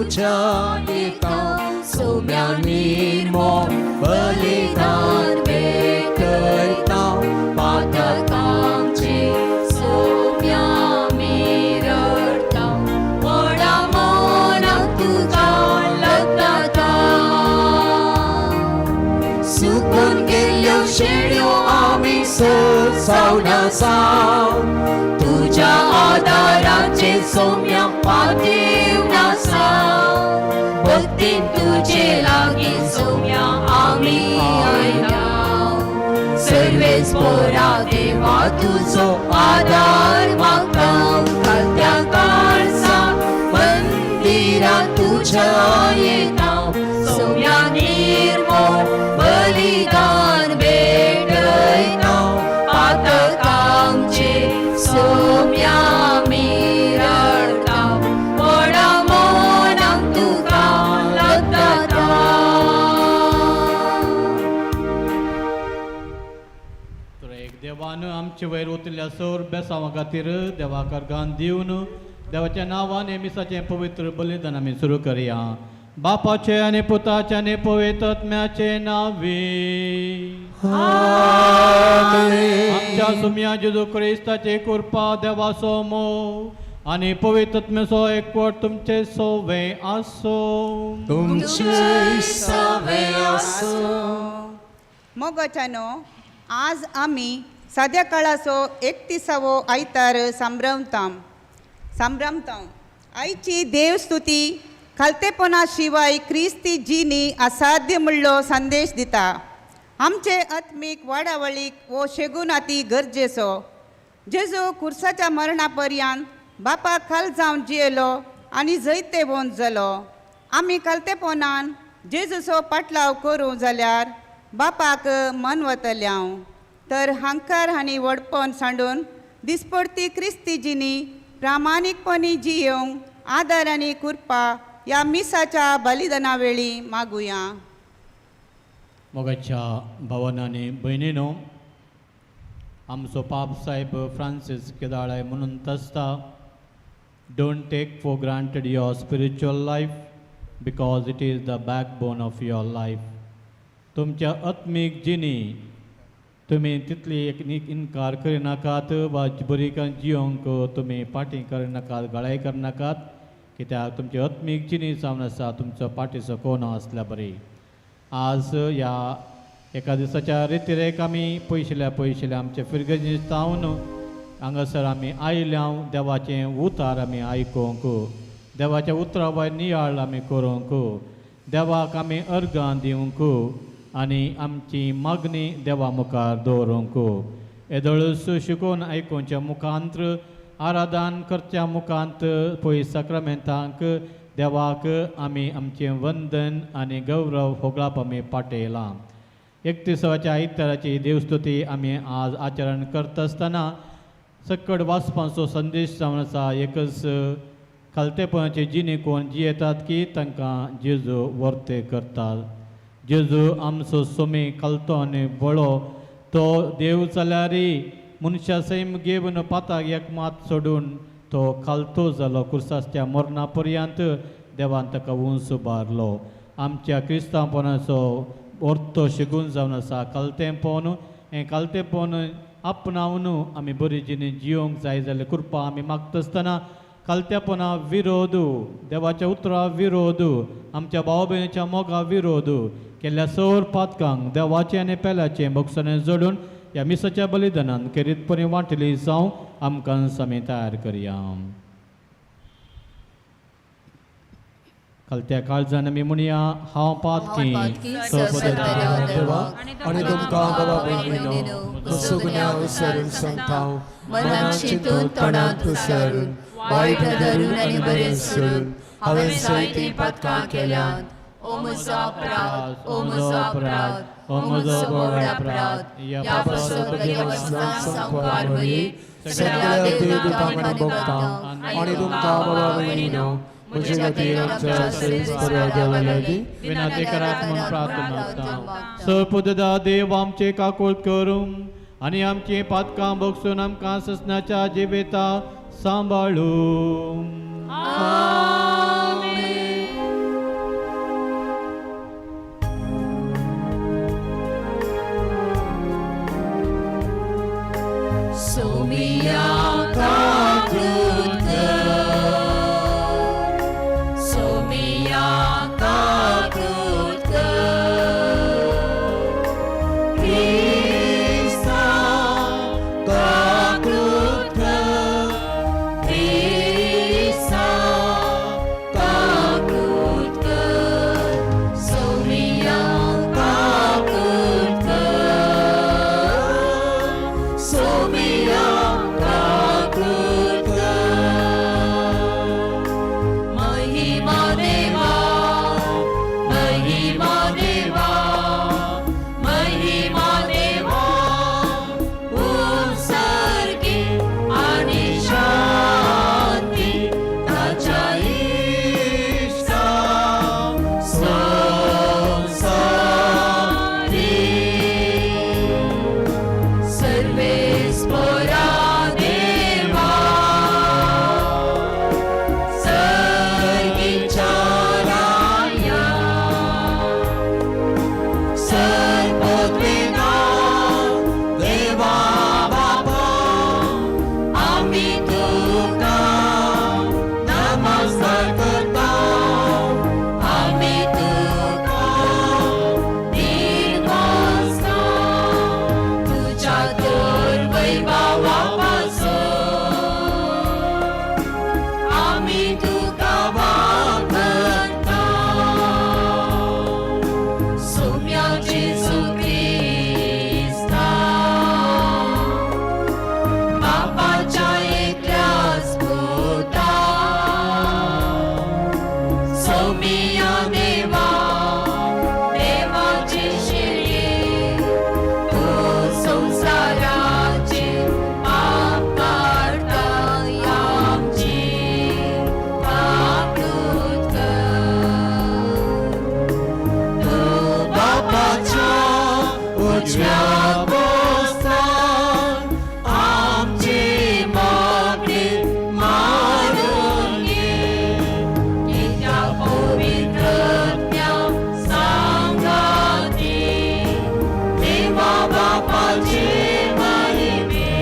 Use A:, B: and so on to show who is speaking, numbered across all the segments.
A: तुज्या येता सोम्या निर्मो बलिदान भेटयता पातकांचे सोम्या मिरडता व्हडा मनाक तुज्या लग्नाता सुकून गेल्ल्यो शेळ्यो आमी जावन आसा तुज्या आदाराचे सोम्या पातेवन आसा भक्तीन तुजे लागीं सोम्या आमी आयल्या सर्वेस्पोरा देवा तुजो आदार मागता खालत्या काळजा मंदिरा तुज्या येता सोम्या निर्मोळ बलिदान भेटयता पातकांचे सोम्या मिरडता व्हडा मनाक तुका लग्नाता.
B: तर एक देवान आमचे वयर ओतिल्ल्या सौर बेसांवा खातीर देवाक अर्गान दिवन देवाच्या नांवान हे मिसाचें पवित्र बलिदान आमी सुरू करया. बापाचे आनी पुताचे आनी पवित्र आत्म्याचे नांवी. आमच्या सुम्या जेजू क्रिस्ताचे कृपा, देवाचो मोग आनी पवित्र आत्म्याचो एकवट तुमचे सोवे आसूं.
A: तुमचे सावे आसूं.
C: मोगाच्यानो, आज आमी साद्या काळाचो एकतीसावो आयतार संभ्रमता संभ्रमता. आयची देवस्तुती खालतेपणा शिवाय क्रिस्ती जिनी असाध्य म्हणलो संदेश दिता. आमचे आत्मीक वाडावळीक वो शेगून अती गरजेचो. जेजू कुर्साच्या मरणा पर्यंत बापाक खाल जावन जियेलो आनी जैतेवंत जालो. आमी खालतेपणान जेजूचो पाटलाव करूं जाल्यार बापाक मन वतलें हांव. तर हांकार आनी व्हडपण सांडून दिसपडती क्रिस्ती जिनी प्रामाणीकपणी जियेवंक आदार आनी कृपा ह्या मिसाच्या बलिदाना वेळी मागुया.
B: मोगाच्या भावान आनी भयणीनो, आमचो पाप साहेब फ्रांसीस केदाळाय म्हणून आसता, "Don't take for granted your spiritual life because it is the backbone of your life." तुमच्या आत्मीक जिणी तुमी तितली एक इनकार करिनाकात वा बरी जियोंक तुमी पाटी करिनाकात, गळाय करनाकात, कित्याक तुमची आत्मीक जिणी जावन आसा तुमचो पाटीचो कोण आसल्या बरी. आज ह्या एका दिसाच्या रितीरेक आमी पयशिल्या पयशिल्या आमचे फिरगजी जावन हांगासर आमी आयल्या देवाचें उतार आमी आयकूंक, देवाच्या उतरा वयर नियाळ आमी करूंक, देवाक आमी अर्गां दिवंक आनी आमची मागणी देवा मुखार दवरूंक. येदोळूच शिकोवन आयकुच्या मुखांत, आराधन करच्या मुखांत, पयस साक्रामेंतांक देवाक आमी आमचें वंदन आनी गौरव होगळाप आमी पाटयलां. एकतीसाच्या आयताराची देवस्तुती आमी आज आचरण करता आसतना सकट वाचपांचो संदेश जावन आसा एकच, खालतेपणाचे जिणे कोण जियेतात की तांकां जेजू वर्ते करतात. जेजू आमचो सोमी खालतो आनी बळो. तो देव जाल्यारय मनशा सैम घेवन पाताक एकमात सोडून तो खालतो जालो. कुर्साच्या मरणा पर्यंत देवान ताका उंच उबारलो. आमच्या क्रिस्तांवपणाचो अर्थ शिकून जावन आसा खालतेंपण. हें खालतेंपण आपणावन आमी बरी जिणी जियोंक जाय जाल्यार कृपा आमी मागता आसतना खालत्यापणा विरोध, देवाच्या उतरा विरोध, आमच्या भाव भयणीच्या मोगा विरोध केल्ल्या सौर पातकांक देवाचें आनी पेल्याचें भोगसणें जोडून ह्या मिसाच्या बलिदानान खेरीतपणी वांटली जावं आमकां आमी तयार करया. खालत्या काळजान आमी म्हणया, हांव पातकी.
A: देवा आनी तुमकां बाबा भयणीनो, म्हजो गुन्यांव विसरून सांगता. मनात चिंतून, तोंडात उसरून, वायट धरून आनी बरें सोडून हांवें जायतीं पातकां केल्यांत.
D: ओ म्हजो अपराध, ओ म्हजो अपराध, ओ म्हजो व्हड अपराध. ह्या पासत म्हगे वचना संवकार वरी
A: सगळ्या देवदूतांक आनी भक्तांक आनी तुमकां बाबा भयणीनो, म्हजे खातीर आमच्या सर्वेस्परा देवा लागीं
B: विनंती करात म्हूण प्रार्थना मागता. सपुदा देव आमचे काकूळ करूं आनी आमची पातकां भोगसून आमकां ससनाच्या जिविता सांबाळू.
A: उजव्या बोस्तान आमची मागणी मानून घे.
D: कित्याक पवित्रत्या सांगाती देवा बापाचे महिमे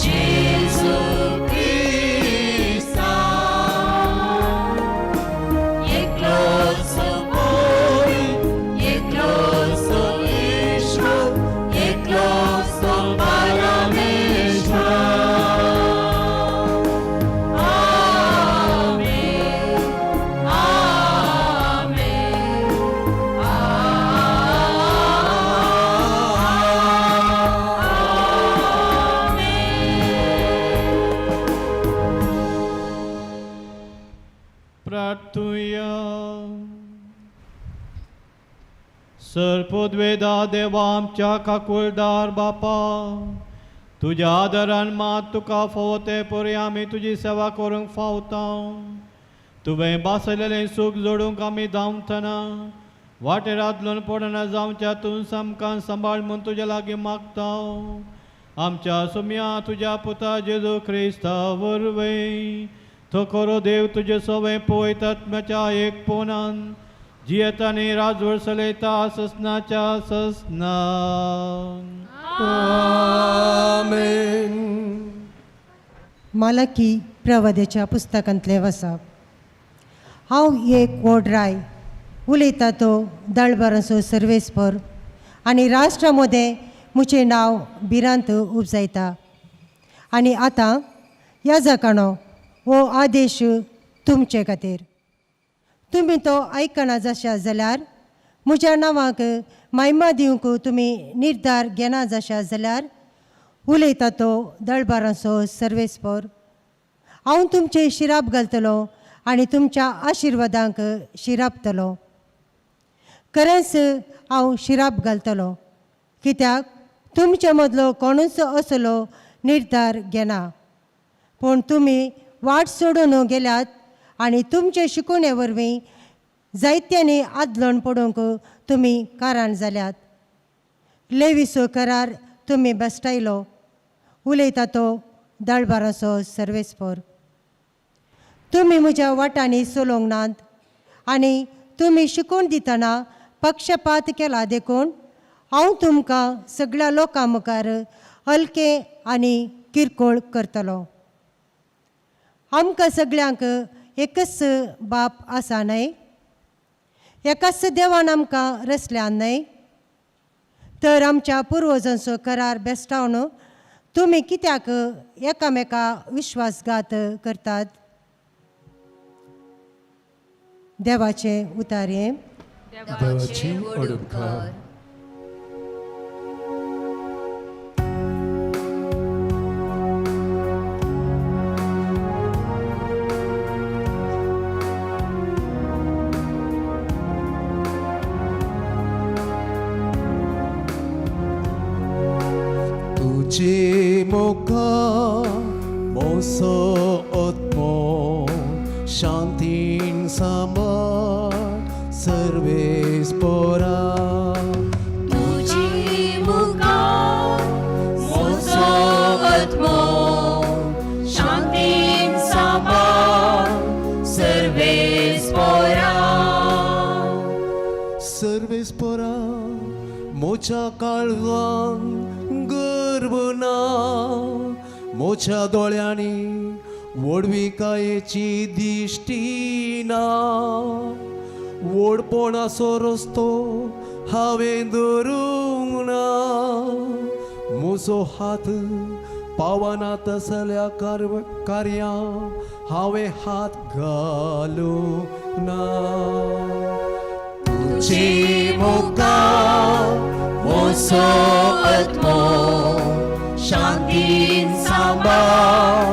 D: जेजू क्रिस्ता एकलोच पोरी एकलोच ईश्वर एकलोच परमेश्वर. आमेन आमेन
B: प्रार्थुया. सर्पोद्वेदा देवा आमच्या काकुळदार बापा, तुज्या आदरान मात तुका फावो ते परी आमी तुजी सेवा करूंक फावता. तुवें बासयलेलें सूख जोडूंक आमी धांवतना वाटेर आदलून पडना जावच्या तूं सामकां सांबाळ म्हूण तुज्या लागीं मागता. आमच्या सुम्या तुज्या पुता जेजू क्रिस्ता वरवीं, तो खरो देव तुजे सवें पळयत आत्म्याच्या एक पोनान जियेता आनी राजवट चलयता ससनाच्या ससना.
A: आमेन.
E: मालकी प्रवाद्याच्या पुस्तकांतलें वसप. हांव एक व्हड राय उलयता तो दळबरांचो सर्वेस्पर आनी राष्ट्रा मदें म्हजें नांव भिरांत उपजायता. आनी आतां ह्या जाकाणो हो आदेश तुमचे खातीर, तुमी तो आयकना जाशा जाल्यार, म्हज्या नांवाक मायमा दिवंक तुमी निर्धार घेना जाशा जाल्यार, उलयता तो दळबारांचो सर्वेस्पर, हांव तुमचे शिराप घालतलो आनी तुमच्या आशिर्वादांक शिरापतलो. खरेंच हांव शिराप घालतलो, कित्याक तुमचे मदलो कोणूच असलो निर्धार घेना. पूण तुमी वाट सोडून गेल्यात आनी तुमचे शिकोवणे वरवीं जायत्यांनी आदलण पडूंक तुमी कारण जाल्यात. लेवीसो करार तुमी बेस्टायलो, उलयता तो दळबाराचो सर्वेस्पर. तुमी म्हज्या वाटांनी चलोवंक नात आनी तुमी शिकोवन दितना पक्षपात केला, देखून हांव तुमकां सगळ्या लोकां मुखार हलकें आनी किरकोळ करतलो. आमकां सगळ्यांक एकच बाप आसा न्हय? एकाच देवान आमकां रचल्यान न्हय? तर आमच्या पुर्वजांचो करार बेस्टावन तुमी कित्याक एकामेका विश्वासघात करतात? देवाचें उतारें.
A: देवाची व्हड उपकार. तुझे मुखा मोसो आत्मो शांतीन सांबाळ सर्वेस पोरा.
D: तुजी मुखार म्हजो आत्मो शांतीन सांबाळ सर्वेस्परा.
A: सर्वेस पोरा म्हज्या काळजान गर्व ना, म्हज्या दोळ्यांनी व्हडविकायेची दिश्टी ना. व्हडपणाचो रस्तो हांवें धरूंक ना, म्हजो हात पावना तसल्या कार्यां हांवें हात घालूंक ना.
D: तुजी मुखार म्हजो आत्मो शांतीन सांबाळ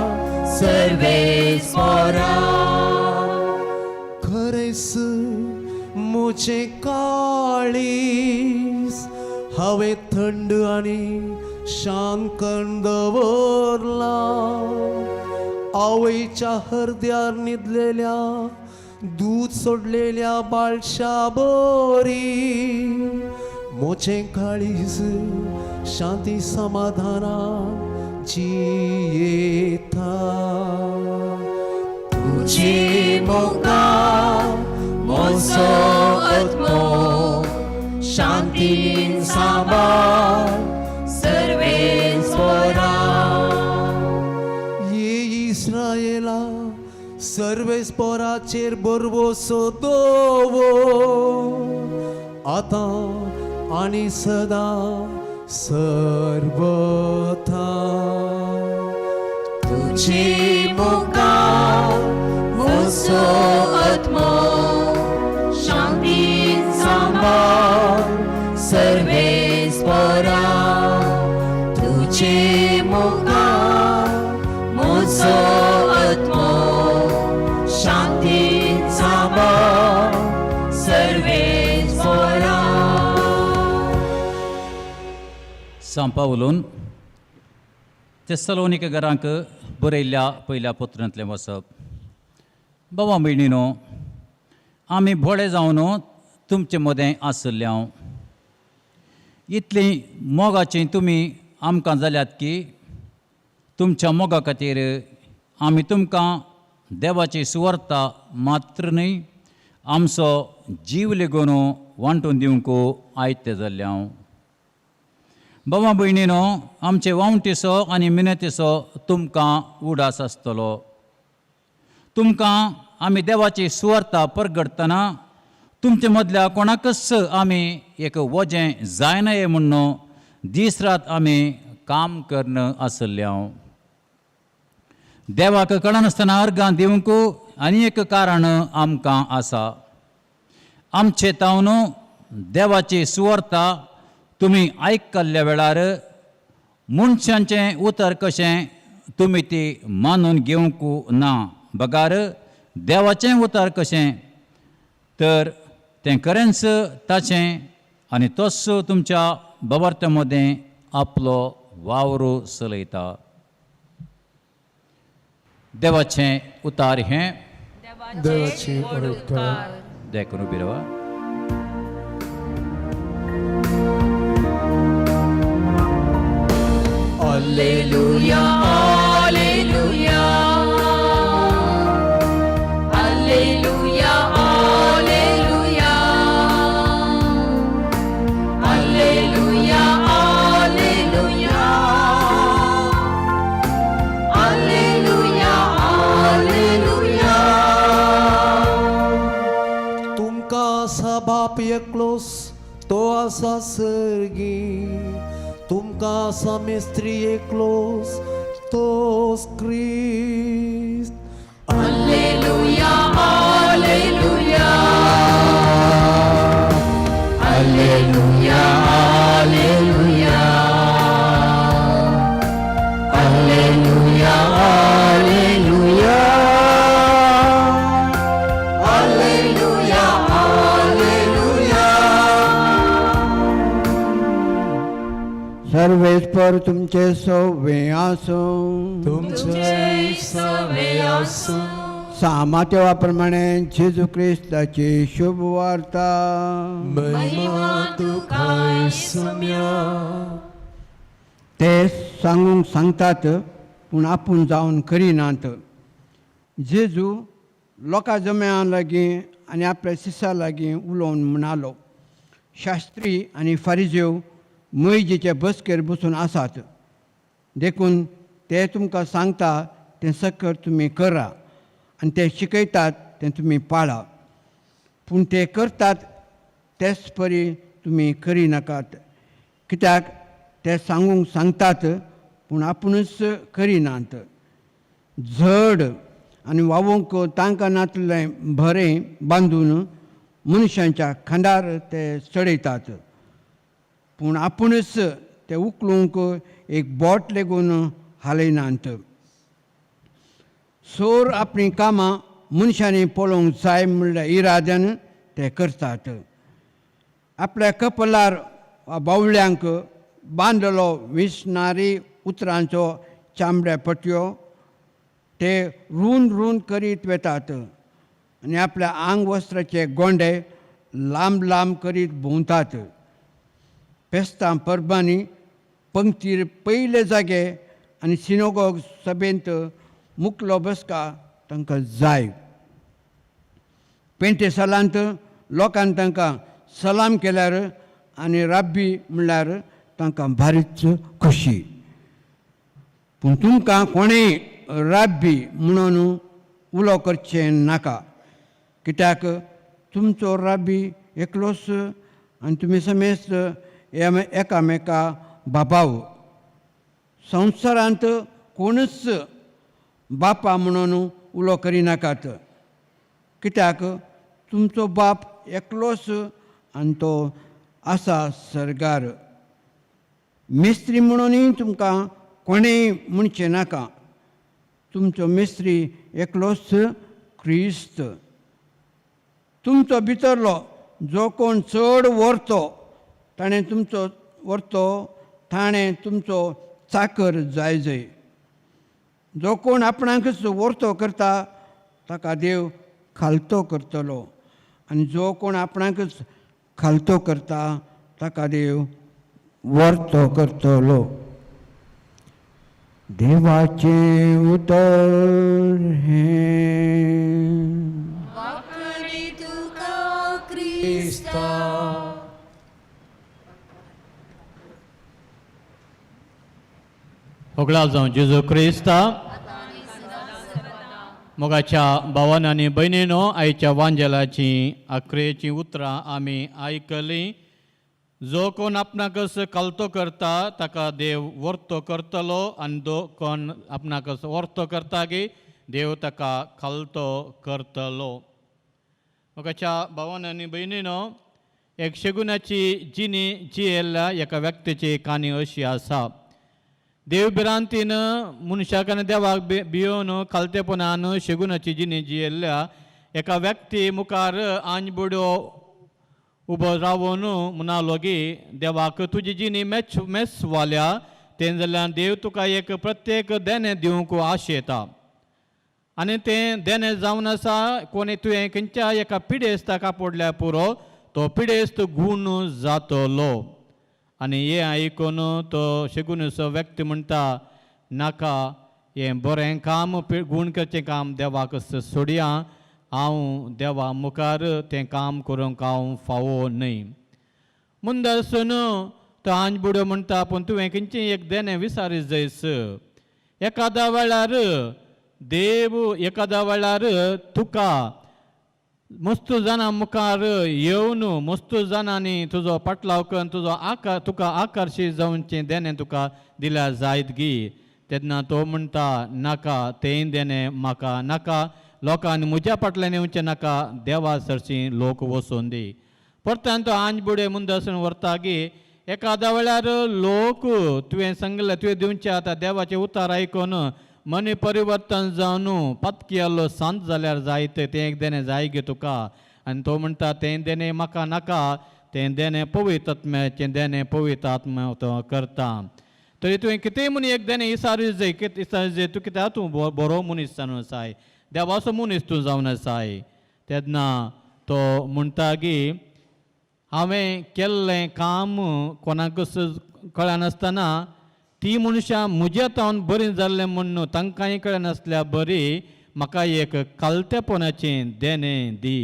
D: सर्वेस्परा.
A: खरेंच म्हजें काळीज हांवें थंड आनी शांत करून दवरलां. आवयच्या हरद्यार न्हिदलेल्या दूद सोडलेल्या बाळशा बोरी मोचें काळीज शांती समाधाना जियेता. तुजी मोगान
D: मोजो आत्मो शांतीन सांबाळ सर्वेस्परा.
A: ये इस्रायला सर्वेस्पराचेर बरवसो दोवो आतां आनी सदां सर्वथा.
D: तुजी मोगान मोजो आत्मो शांतीन सांबाळ सर्वेस्परा. तुजे मोगान मोजो आत्मो शांतीन सांबाळ सर्वेस्परा.
F: सांपावलून तेसलोनिक घरांक बरयल्ल्या पयल्या पत्रांतलें वचप. बाबा भयणीनो, आमी भोळे जावन तुमचे मदें आशिल्ले हांव इतली मोगाची तुमी आमकां जाल्यात की तुमच्या मोगा खातीर आमी तुमकां देवाची सुवार्ता मात्र न्हय आमचो जीव लेगून वांटून दिवंक आयते जाल्ले हांव. बाबा भयणीनो, आमचे वावटीचो आनी मिनतीचो तुमकां उडास आसतलो. तुमकां आमी देवाची सुवार्ता परगटतना तुमचे मदल्या कोणाकच आमी एक वजें जायना म्हूण दीस रात आमी काम करून आसले हांव. देवाक कळनासतना अर्गां दिवंक आनी एक कारण आमकां आसा. आमचे तावन देवाची सुवार्ता तुमी आयकल्ल्या वेळार मनशांचें उतर कशें तुमी ती मानून घेवंक ना बगार देवाचें उतर कशें तर तें खरेंच ताचें आनी तोच तुमच्या बाबार्त्या मदें आपलो वावर चलयता. देवाचें उतार हें.
A: देवाचे व्हड उपकार.
F: देखून उबी रावा.
D: Alleluia, Alleluia, Alleluia, Alleluia, Alleluia, Alleluia, Alleluia, Alleluia.
A: तुमकां आसा बाप एकलोस तो आसा सर्गी, तुमकां आसा मिस्त्री एकलोस तोस क्रिस्त.
D: Alleluia, Alleluia, Alleluia, Alleluia, Alleluia, Alleluia, Alleluia, Alleluia.
G: सर्वेस्पर तुमचे सवे आसूं.
A: तुमचे सवे आसूं.
G: सामातेवा प्रमाणे जेजू क्रिस्ताची शुभ वार्ता.
A: महिमा तुका सुम्या.
G: ते सांगूंक सांगतात पूण आपूण जावन करिनात. जेजू लोकां जम्या लागीं आनी आपल्या शिसा लागीं उलोवन म्हणालो, शास्त्री आनी फारिजेव मोयजेचे बसकेर बसून आसात, देखून ते तुमकां सांगता तें सकर तुमी करा आनी ते शिकयतात तें तुमी पाळा, पूण ते करतात तेच परी तुमी करिनाकात, कित्याक ते सांगूंक सांगतात पूण आपुणूच करिनात. झड आनी वावूंक तांकां नातलें बरें बांदून मनशांच्या खांदार ते चडयतात, पूण आपुणूच ते उखलूंक एक बोट लेगून हालयनात. सोर आपलीं कामां मनशांनी पळोवंक जाय म्हणल्या इराद्यान ते करतात. आपल्या कपलार वा बावल्यांक बांदलो विसनारी उतरांचो चामड्या पटयो ते रून रून करीत वेतात. आनी आपल्या आंगवस्त्राचे गोंडे लांब लांब करीत भोंवतात. फेस्तां परबांनी पंक्तीर पयले जागे आनी सिनोगोग सभेंत मुकलो बसका तांकां जाय. पेंटे सालांत लोकान तांकां सलाम केल्यार आनी राब्बी म्हणल्यार तांकां भारीच खोशी. पूण तुमकां कोणेय राब्बी म्हणून उलो करचें नाका, कित्याक तुमचो राब्बी एकलोच आनी तुमी समेस्त एकामेका बापाव. संवसारांत कोणूच बापा म्हणून उलो करिनाकात, कित्याक तुमचो बाप एकलोच आनी तो आसा सर्गार. मिस्त्री म्हणूनय तुमकां कोणेय म्हणचें नाका, तुमचो मिस्त्री एकलोच क्रिस्त. तुमचो भितरलो जो कोण चड व्हरतो ताणें तुमचो व्हरतो ताणें तुमचो चाकर जाय जय. जो कोण आपणाकच व्हरतो करता ताका देव खालतो करतलो आनी जो कोण आपणाकच खालतो करता ताका देव व्हरतो करतलो. देवाचें उतर हें.
D: वाकणे तुका क्रिस्ता.
B: होगळा जावं जेजू क्रिस्ता. मोगाच्या भावान आनी भयणीनो, आयच्या वांजेलाची आखरेचीं उतरां आमी आयकलीं. जो कोण आपणाकच खालतो करता ताका देव वर्तो करतलो आनी जो कोण आपणाकच वर्तो करता गी देव ताका खालतो करतलो. मोगाच्या भावान आनी भयणीनो, एक शेगुनाची जिणी जियेल्ल्या एका व्यक्तीची काणी अशी आसा. देव भिरांतीन मनशाक आनी देवाक भियोवन खालतेपणान शेगुनाची जिणी जियेल्ल्या एका व्यक्ती मुखार आंज बुडो उबो रावन म्हणालो की देवाक तुजी जिणी मेच मेस वाल्या तें जाल्यार देव तुका एक प्रत्येक देणें दिवंक आशेता आनी तें देणें जावन आसा कोणी तुवें खंयच्या एका पिडेस्ताक आपोडल्यार पुरो तो पिडेस्त गूण जातलो. आनी हें आयकून तो शेगुनसो व्यक्ती म्हणटा नाका हें बरें काम गूण करचें काम देवाक सोडया, हांव देवा मुखार तें काम करूंक हांव फावो न्हय. मुंदरसून तो आंज बुडो म्हणटा पूण तुवें खंयचें एक देणें विसारी जयस. एकादा वेळार देव एकादा वेळार तुका मस्त जाणां मुखार येवन मस्त जाणांनी तुजो पाटलाव करून तुजो आकार तुका आकर्शीत जावचें देणें तुका दिल्यार जायत गी. तेन्ना तो म्हणटा नाका तेंय देणें म्हाका नाका, लोकांनी म्हज्या फाटल्यान येवचें नाका, देवा सरशी लोक वचून दी. परत्यान तो आंज बुडे मुंदरसून व्हरता गी एकादा वेळार लोक तुवें सांगलें तुवें दिवचें आतां देवाचें उतार आयकून मनी परिवर्तन जावन पातकी आहलो सांत जाल्यार जायत तें एक देणें जाय गे तुका. आनी तो म्हणटा तें देणें म्हाका नाका, तें देणें पवित्र आत्म्याचें देणें पवित्र आत्म्या तो करता. तरी तुवें कितेंय म्हूण एक देणें इसारूय जाय, कितें इसारूय जाय, तूं कित्याक तूं बरो मनीस जावन आसाय, देवाचो मनीस तूं जावन आसाय. तेन्ना तो म्हणटा की हांवें केल्लें काम कोणाकच कळनासतना ती मनशां म्हज्या तावन बरीं जाल्लें म्हूण तांकांय कळनासल्या बरी म्हाका एक खालतेपणाचें देणें दी,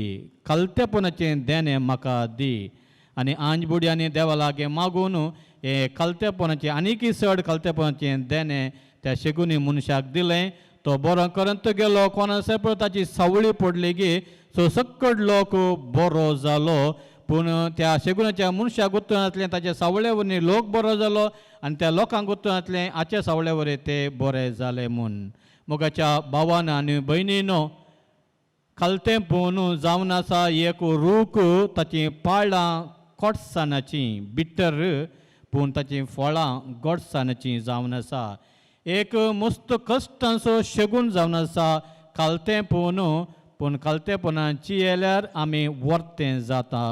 B: खालतेपणाचें देणें म्हाका दी. आनी आंज बुडयांनी देवा लागीं मागून हें खालतेपणाचें आनीकय चड खालतेपणाचें देणें त्या शेगुनी मनशाक दिलें. तो बरो करून तो गेलो, कोणा पळय ताची सावळी पडली गी सो सक्कड लोक बरो जालो. पूण त्या शेगुणाच्या मनशाक गुत्तून ताच्या सावळे वरवीं लोक बरो जालो आनी त्या लोकांक गुत्तून आच्या सावळे वरवीं ते बरे जाले म्हूण. मोगाच्या भावान आनी भयणीनो, खालतें पळोवन जावन आसा एक रूख, ताचीं पाळां कोटसाणाचीं बिटर, पूण ताचीं फळां गोडसाणाचीं जावन आसा. एक मस्त कश्टांचो शेगूण जावन आसा खालतें पळोवन, पूण खालतेपणाची येल्यार आमी वर्तें जाता.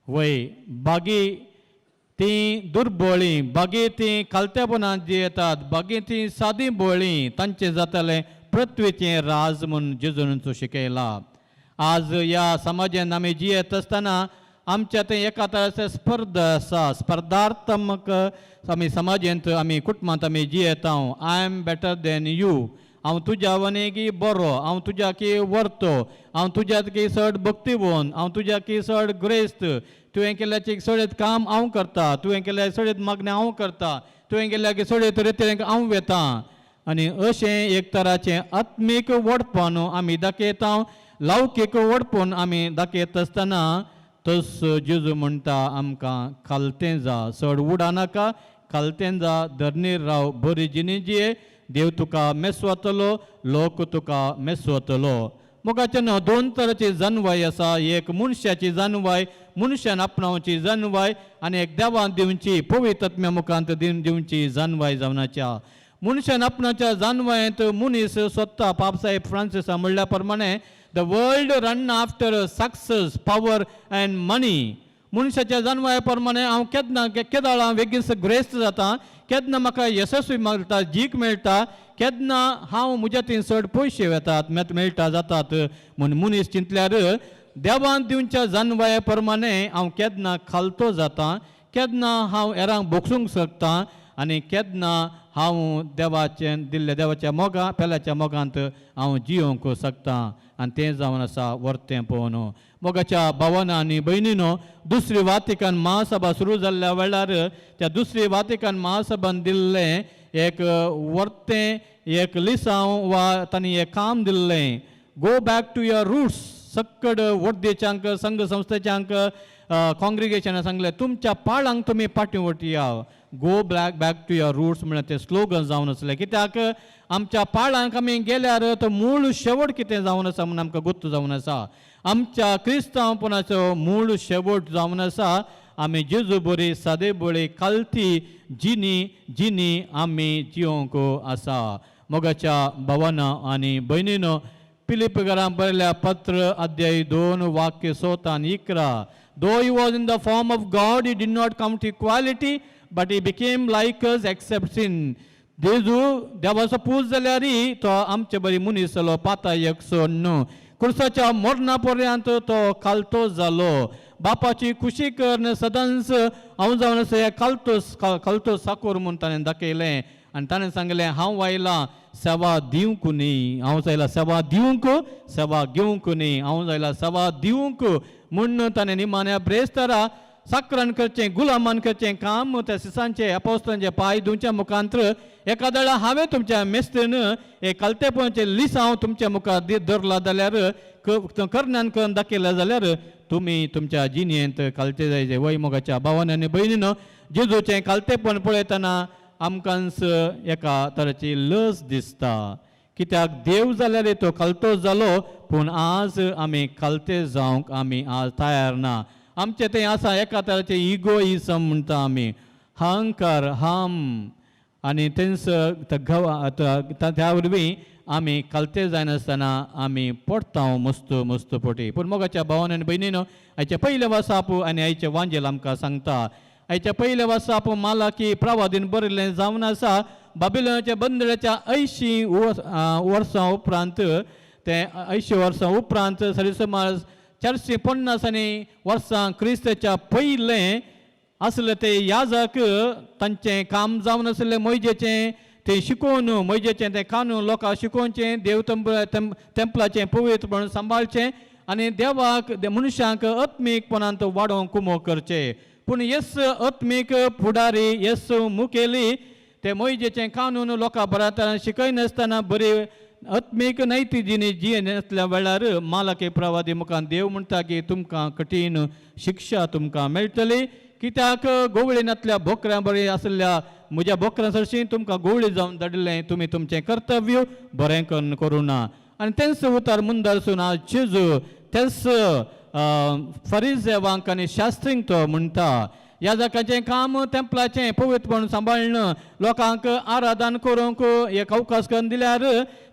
B: वय बागी तीं दुर्बळीं, बागी तीं खालतेपणान जियेतात, बागी तीं सादी बळीं, तांचें जातलें पृथ्वीचें राज म्हूण जेजून शिकयला. आज ह्या समाजान आमी जियेत आसतना आमच्या थंय एका तराचे स्पर्धा आसा, स्पर्धात्मक आमी समाजेंत आमी कुटुंबांत आमी जियेता. I am better than you, हांव तुज्या वनेगी बरो, हांव तुज्या की व्हरतो, हांव तुज्या की चड भक्तिवंत, हांव तुज्या की चड ग्रेस्त, तुवें केल्याचे सगळें काम हांव करता, तुवें केल्या सगळें मागणें हांव करता, तुवें केल्या की सगळें तरेतरेक हांव वेता. आनी अशें एक तराचें आत्मीक व्हडपण आमी दाखयता, लौकीक व्हडपण आमी दाखयत आसतना तस जेजू म्हणटा आमकां खालतें जा, चड उडा नाका, खालतें जा, धरणीर राव, बरी जिणी जिये, देव तुका मेसवतलो, लोक तुका मेसवतलो. मोगाचें न्हू दोन तराची जानवाय आसा, एक मनशाची जानवाय, मनशान आपणावची जानवाय, आनी एक देवान दिवची पवित्र मुखांत दिवन दिवची जानवाय जावनाच्या. मनशान आपणाच्या जानवायेंत मनीस स्वता पापसाहेब फ्रांसिसा म्हणल्या प्रमाणे the world run after success, power and money. मनशाच्या जानवाये प्रमाणे हांव केन्ना केदाळ हांव बेगीन ग्रेस्त जाता, केन्ना म्हाका यशस्वी मेळटा, जीक मेळटा, केन्ना हांव म्हज्या थंय चड पयशे वेतात मेळटा जातात म्हूण मनीस चिंतल्यार देवान दिवच्या जानवाये प्रमाणे हांव केन्ना खालतो जाता, केन्ना हांव हेरांक भोगसूंक शकता आनी केन्ना हांव देवाचें दिल्ल्या देवाच्या मोगा पेल्याच्या मोगांत हांव जियोंक शकता. आनी तें जावन आसा वर्तें पळोवन. मोगाच्या भावान आनी भयणीनो, दुसरी वातिकान महासभा सुरू जाल्ल्या वेळार त्या दुसरी वातिकान महासभान दिल्लें एक वर्तें एक लिसांव वा तांणी एक काम दिल्लें, go back to your roots. सक्कड वर्देच्यांक संघ संस्थेच्यांक कॉंग्रिगेशना सांगलें तुमच्या पाळांक तुमी फाटीं वटया, go back to your roots म्हळ्यार तें स्लोगन जावन आसलें. कित्याक आमच्या पाळांक आमी गेल्यार तो मूळ शेवट कितें जावन आसा म्हूण आमकां गोत्त जावन आसा. आमच्या क्रिस्तांवपणाचो मूळ शेवट जावन आसा आमी जेजू बरी सादे बळी खालती जिनी जिनी आमी जियोंक आसा. मोगाच्या भावाना आनी भयणीनो, फिलिप घरां बरयल्या पत्र अध्याय 2 वाक्य 16 आनी 11, though he was in the form of God, he did not count equality, but he became like us except sin. जेजू देवाचो पूज जाल्यार तो आमचे बरी मनीस जालो, पाता एक सोडून कुर्साच्या मरणा पर्यंत तो खालतो जालो. बापाची खुशी करून सदांच हांव जावन आसा खालतो खालतो साकोर म्हूण ताणें दाखयलें. आनी ताणें सांगलें हांव आयलां सेवा दिवंक न्ही, हांव जायला सेवा दिवंक, सेवा घेवंक न्ही, हांव जायला सेवा दिवंक म्हूण ताणें निमाण्या ब्रेस्तारा साकरान करचें गुलामान करचें काम त्या सिसांचे अपोस्तांचे पांय धुवच्या मुखांत्र एकादळा हांवें तुमच्या मेस्तीन एक खालतेपणाचें लिसांव तुमच्या मुखार धरला जाल्यार करण्यान करून दाखयलें जाल्यार तुमी तुमच्या जिणेंत खालते जायचे. वय मोगाच्या भावान आनी भयणीन, जेजूचें खालतेपण पळयतना आमकांच एका तरेची लज दिसता. कित्याक देव जाल्यार तो खालतो जालो, पूण आज आमी खालते जावंक आमी आज तयार ना. आमचें तें आसा एका तरेचें इगोइजम म्हणटा आमी, अहंकार हम, आनी तेंच त्या वरवीं आमी खालते जायनासतना आमी पडटा मस्त मस्त पोटी. पूण मोगाच्या भावान आनी भयणीनो, आयचे पयलें वासाप आनी आयचें वांजेल आमकां सांगता. आयच्या पयलें वासाप मालाकी प्रवादीन बरयल्लें जावन आसा. बाबिलोनाच्या बंदराच्या 80 वर्सां उपरांत, ते 80 वर्सां उपरांत सरी सुमार 450 आनी वर्सां क्रिस्ताच्या पयलें आसले ते याजक तांचें काम जावन आसलें मोयजेचें तें शिकोवन, मोयजेचें तें कानून लोकांक शिकोवचें, देव तेंपलाचें पवित्रपण सांबाळचें आनी देवाक मनशांक आत्मीकपणांत वाडोवंक कुमो करचें. पूण येस आत्मीक फुडारी, येस मुखेली ते मोयजेचें कानून लोकां बऱ्या शिकयनासतना बरी आत्मीक नैती जिणी जियेनासल्या वेळार मालाकी प्रवादी मुखार देव म्हणटा की तुमकां कठीण शिक्षा तुमकां मेळटली. कित्याक गोवळीनातल्या बोकऱ्यां बरी आसल्या म्हज्या बोकऱ्यां सरशी तुमकां गोवळी जावन धाडिल्लें, तुमी तुमचें कर्तव्य बरें करून करूं ना. आनी तेंच उतर मुंदरसून आज जेजू तेच फरिजेवांक आनी शास्त्रींक तो म्हणटा, ह्या जाकाचें काम तेंपलाचें पवित्रपण सांबाळण, लोकांक आराधन करूंक एक अवकाश करून दिल्यार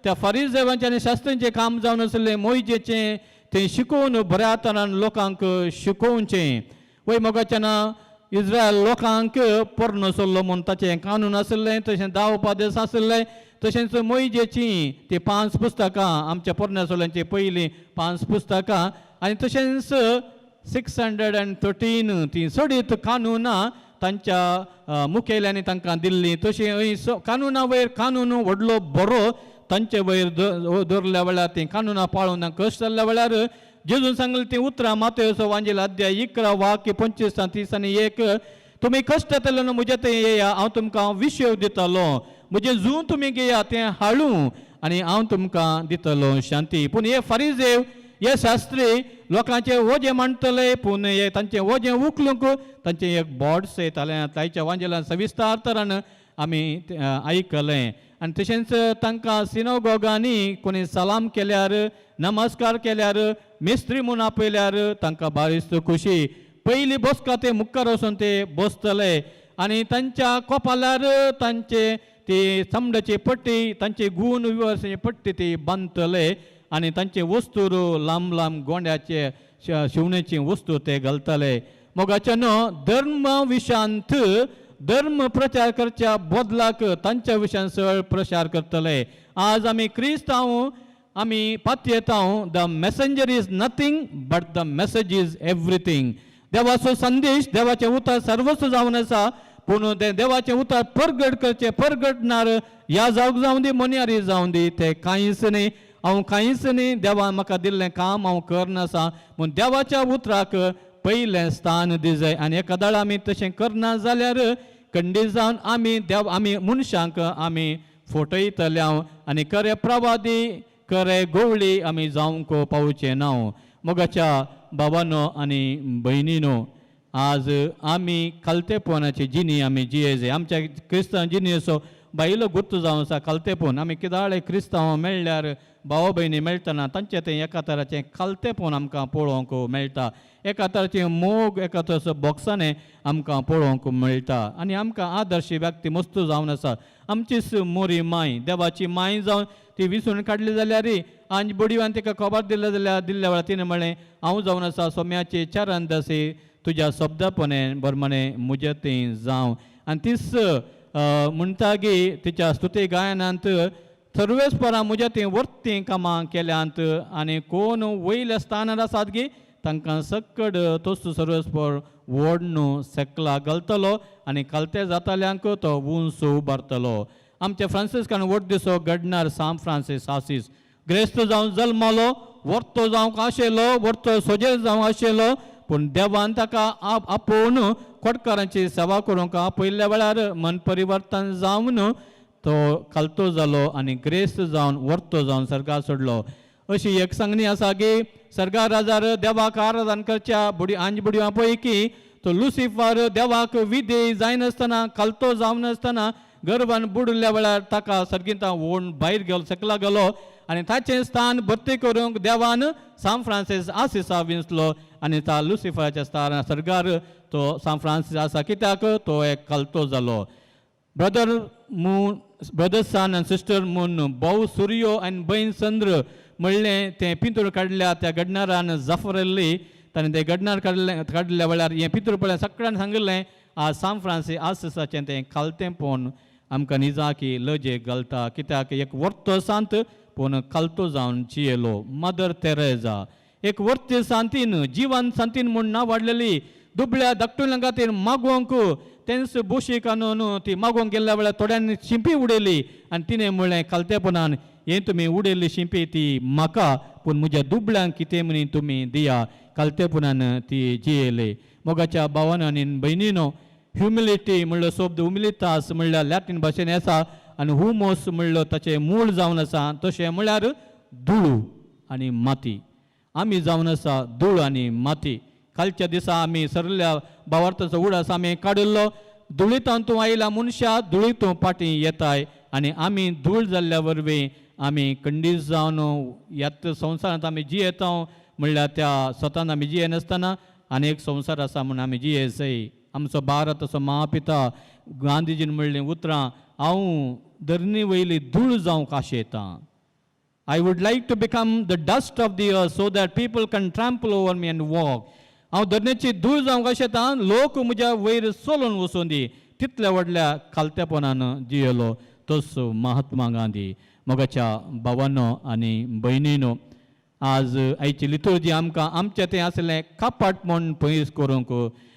B: त्या फरिजेवांचें आनी शास्त्रींचें काम जावन आसलें मोयजेचें तें शिकोवन बऱ्या तरान लोकांक शिकोवचें. वय मोगाच्यान, इस्रायल लोकांक पोरणो सोल्लो म्हूण ताचें कानून आसलें, तशें 10 उपादेश आसले. तशेंच मोयजेचीं ती पांच पुस्तकां आमच्या पोरण्या सोल्यांची पयलीं पांच पुस्तकां आनी तशेंच 613 ती सोडीत कानुनां तांच्या मुखेल्यांनी तांकां दिल्ली. तशें कानुना वयर कानून व्हडलो बरो तांचे वयर दवरल्या वेळार ती कानुनां पाळून कश्ट जाल्ल्या वेळार जेजून सांगलें तीं उतरां मातयोचो वांजेल अध्याय 11 वाक्य 25 30 आनी 1, तुमी कश्ट जातले न्हू म्हज्या थंय येया, हांव तुमकां विशेव दितलो, म्हजें जूं तुमी घेया तें हाडूं आनी हांव तुमकां दितलो शांती. पूण हे फारीजेव हे शास्त्री लोकांचे वजें मांडटले, पूण हे तांचें वजें उखलूंक तांचें एक बोट येतालें. तांच्या वांजेलान सविस्तार तरान आमी आयकलें. आनी तशेंच तांकां सिनोगोगांनी कोणी सलाम केल्यार, नमस्कार केल्यार, मिस्त्री म्हूण आपयल्यार तांकां बारीस्त खुशी. पयली बसका ते मुखार वचून ते बसतले आनी तांच्या कोपाल्यार तांचे ती चमड्याची पट्टी, तांची गूण विवर्साची पट्टी ती बांदतले आनी तांचे वस्तूर लांब लांब गोंड्याचे शिवण्याची वस्तू ते घालतले. मोगाच्या न्हू धर्म विशांत धर्म प्रचार करच्या बदलाक तांच्या विशयान सळ प्रचार करतले. आज आमी क्रिस्तांव आमी पातयेतांव, the messenger is nothing but the message is everything. देवाचो संदेश, देवाचें उतर सर्वस्व जावन आसा, पूण तें देवाचें उतर परगट करचें परगटणार ह्या जावंक जावं दी मोन्यारी जावं दी तें कांयच न्ही. हांव कांयच न्ही, देवान म्हाका दिल्लें काम हांव करनासा म्हूण देवाच्या उतराक पयलें स्थान दिजाय. आनी एकादाळ आमी तशें करना जाल्यार खंडीत जावन आमी देव आमी मनशांक आमी फटयतले आनी खरे प्रवादी खरे गोवळी आमी जावंक पावचे ना. मोगाच्या बाबानो आनी भयणीनो, आज आमी खालतेपणाची जिणी आमी जियेजे. आमच्या क्रिस्तांव जिणेचो बायलो गुर्त जावन आसा खालतेपण. आमी किदाळे क्रिस्तांव मेळ्ळ्यार भाव भयणी मेळटना तांचें तें एका तराचें खालतेपण आमकां पळोवंक मेळटा, एका तराचें मोग एका तराचो बोक्साणें आमकां पळोवंक मेळटा आनी आमकां आदर्श व्यक्ती मस्त जावन आसा. आमचीच मोरी माय देवाची माय जावन ती विसरून काडली जाल्यार आनी बडीवान तिका खबर दिल्ले जाल्यार दिल्ल्या वेळार तिणें म्हळें हांव जावन आसा सोम्याची चरणदासी, तुज्या शब्दापणे बरमणे म्हजें तें जावं. आनी तीच म्हणटा की तिच्या स्तुती गायनांत सर्वेस्परां म्हज्या तीं वर्तीं कामां केल्यांत आनी कोण वयल्या स्थानार आसात की तांकां सक्कड तोच सर्वेस्पर व्हड न्हू सेकला घालतलो आनी खालते जाताल्यांक तो उंच उबारतलो. आमच्या फ्रांसिस्कान व्हड दिसो घडणार सांत फ्रांसीस आसीस ग्रेस्त जावन जल्मलो, वर्तो जावंक आशिल्लो, वर्तो सोजेर जावंक आशिल्लो, पूण देवान ताका आपोवन कोटकारांची सेवा करूंक आपयल्ल्या वेळार मन परिवर्तन जावन तो खालतो जालो आनी ग्रेस्त जावन वर्तो जावन सर्गार सोडलो. अशी एक सांगणी आसा की सर्गार राजार देवाक आराधन करच्या बुडी आंज बुडी पळय की तो लुसिफर देवाक विधेय जायनासतना खालतो जावनासतना गर्वान बुडल्या वेळार ताका सर्गिंता ओण भायर गेलो, सकला गेलो आनी ताचें स्थान भरती करूंक देवान सांत फ्रांसीस आसिसा विंचलो आनी त्या लुसिफराच्या स्थानार सर्गार तो सांत फ्रांसीस आसा कित्याक तो एक खालतो जालो. Brother moon, brother sun आनी सिस्टर मून, भाव सुर्यो आनी भयण चंद्र म्हणलें तें पिंतूर काडल्या त्या घडणारान जाफरल्ली ताणें तें घडणार काडलें. काडल्या वेळार हें पिंतूर पळय सगळ्यान सांगिल्लें आज सांत फ्रांसीस आसिसाचें तें खालतेंपण आमकां निजाकी लजेक घालता कित्याक एक वर्तो सांत पूण खालतो जावन जियेलो. मदर तेरेजा एक वर्ती सांतीन जिवन सांतीन म्हूण नांव वाडलेली दुबळ्या धाकटुल्या खातीर मागोवंक तेंच बोशीक आणून ती मागोवंक गेल्ल्या वेळार थोड्यांनी शिंपी उडयली आनी तिणें म्हणलें खालतेपणान हें तुमी उडयल्ली शिंपी ती म्हाका पूण म्हज्या दुबळ्यांक कितें म्हणी तुमी दिया. खालतेपणान ती जियेली. मोगाच्या भावान आनी भयणीनो, ह्युमिलिटी म्हणलो शब्द हुमिलितास म्हणल्यार लॅटीन भाशेन आसा आनी हुमोस म्हणलो ताचें मूळ जावन आसा तशें म्हणल्यार धूळ आनी माती. आमी जावन आसा धूळ आनी माती. कालच्या दिसा आमी सरल्या भावार्थाचो उडास आमी काडिल्लो, धुळींत तूं आयला मनशा, धुळींत तूं फाटीं येताय आनी आमी धूळ जाल्ल्या वरवीं आमी खंडीत जावन ह्याच संवसारांत आमी जियेता म्हणल्यार त्या स्वतान आमी जियेनासतना आनी एक संवसार आसा म्हूण आमी जियेसय. आमचो भारत असो महापिता गांधीजीन म्हणलीं उतरां, हांव धरणी वयली धूळ जावंक आशेतां. I would like to become the dust of the earth so that people can trample over me and walk. हांव धरणेची धूळ जावंक आशेतां, लोक म्हज्या वयर चलून वचूं दी. तितल्या व्हडल्या खालतेपणान जियेलो. तोच महात्मा गांधी. मोगाच्या भावानो आनी भयणीनो, आज आयची लितुर्जी आमकां आमचें तें आसलें कपाट म्हूण पयस करूंक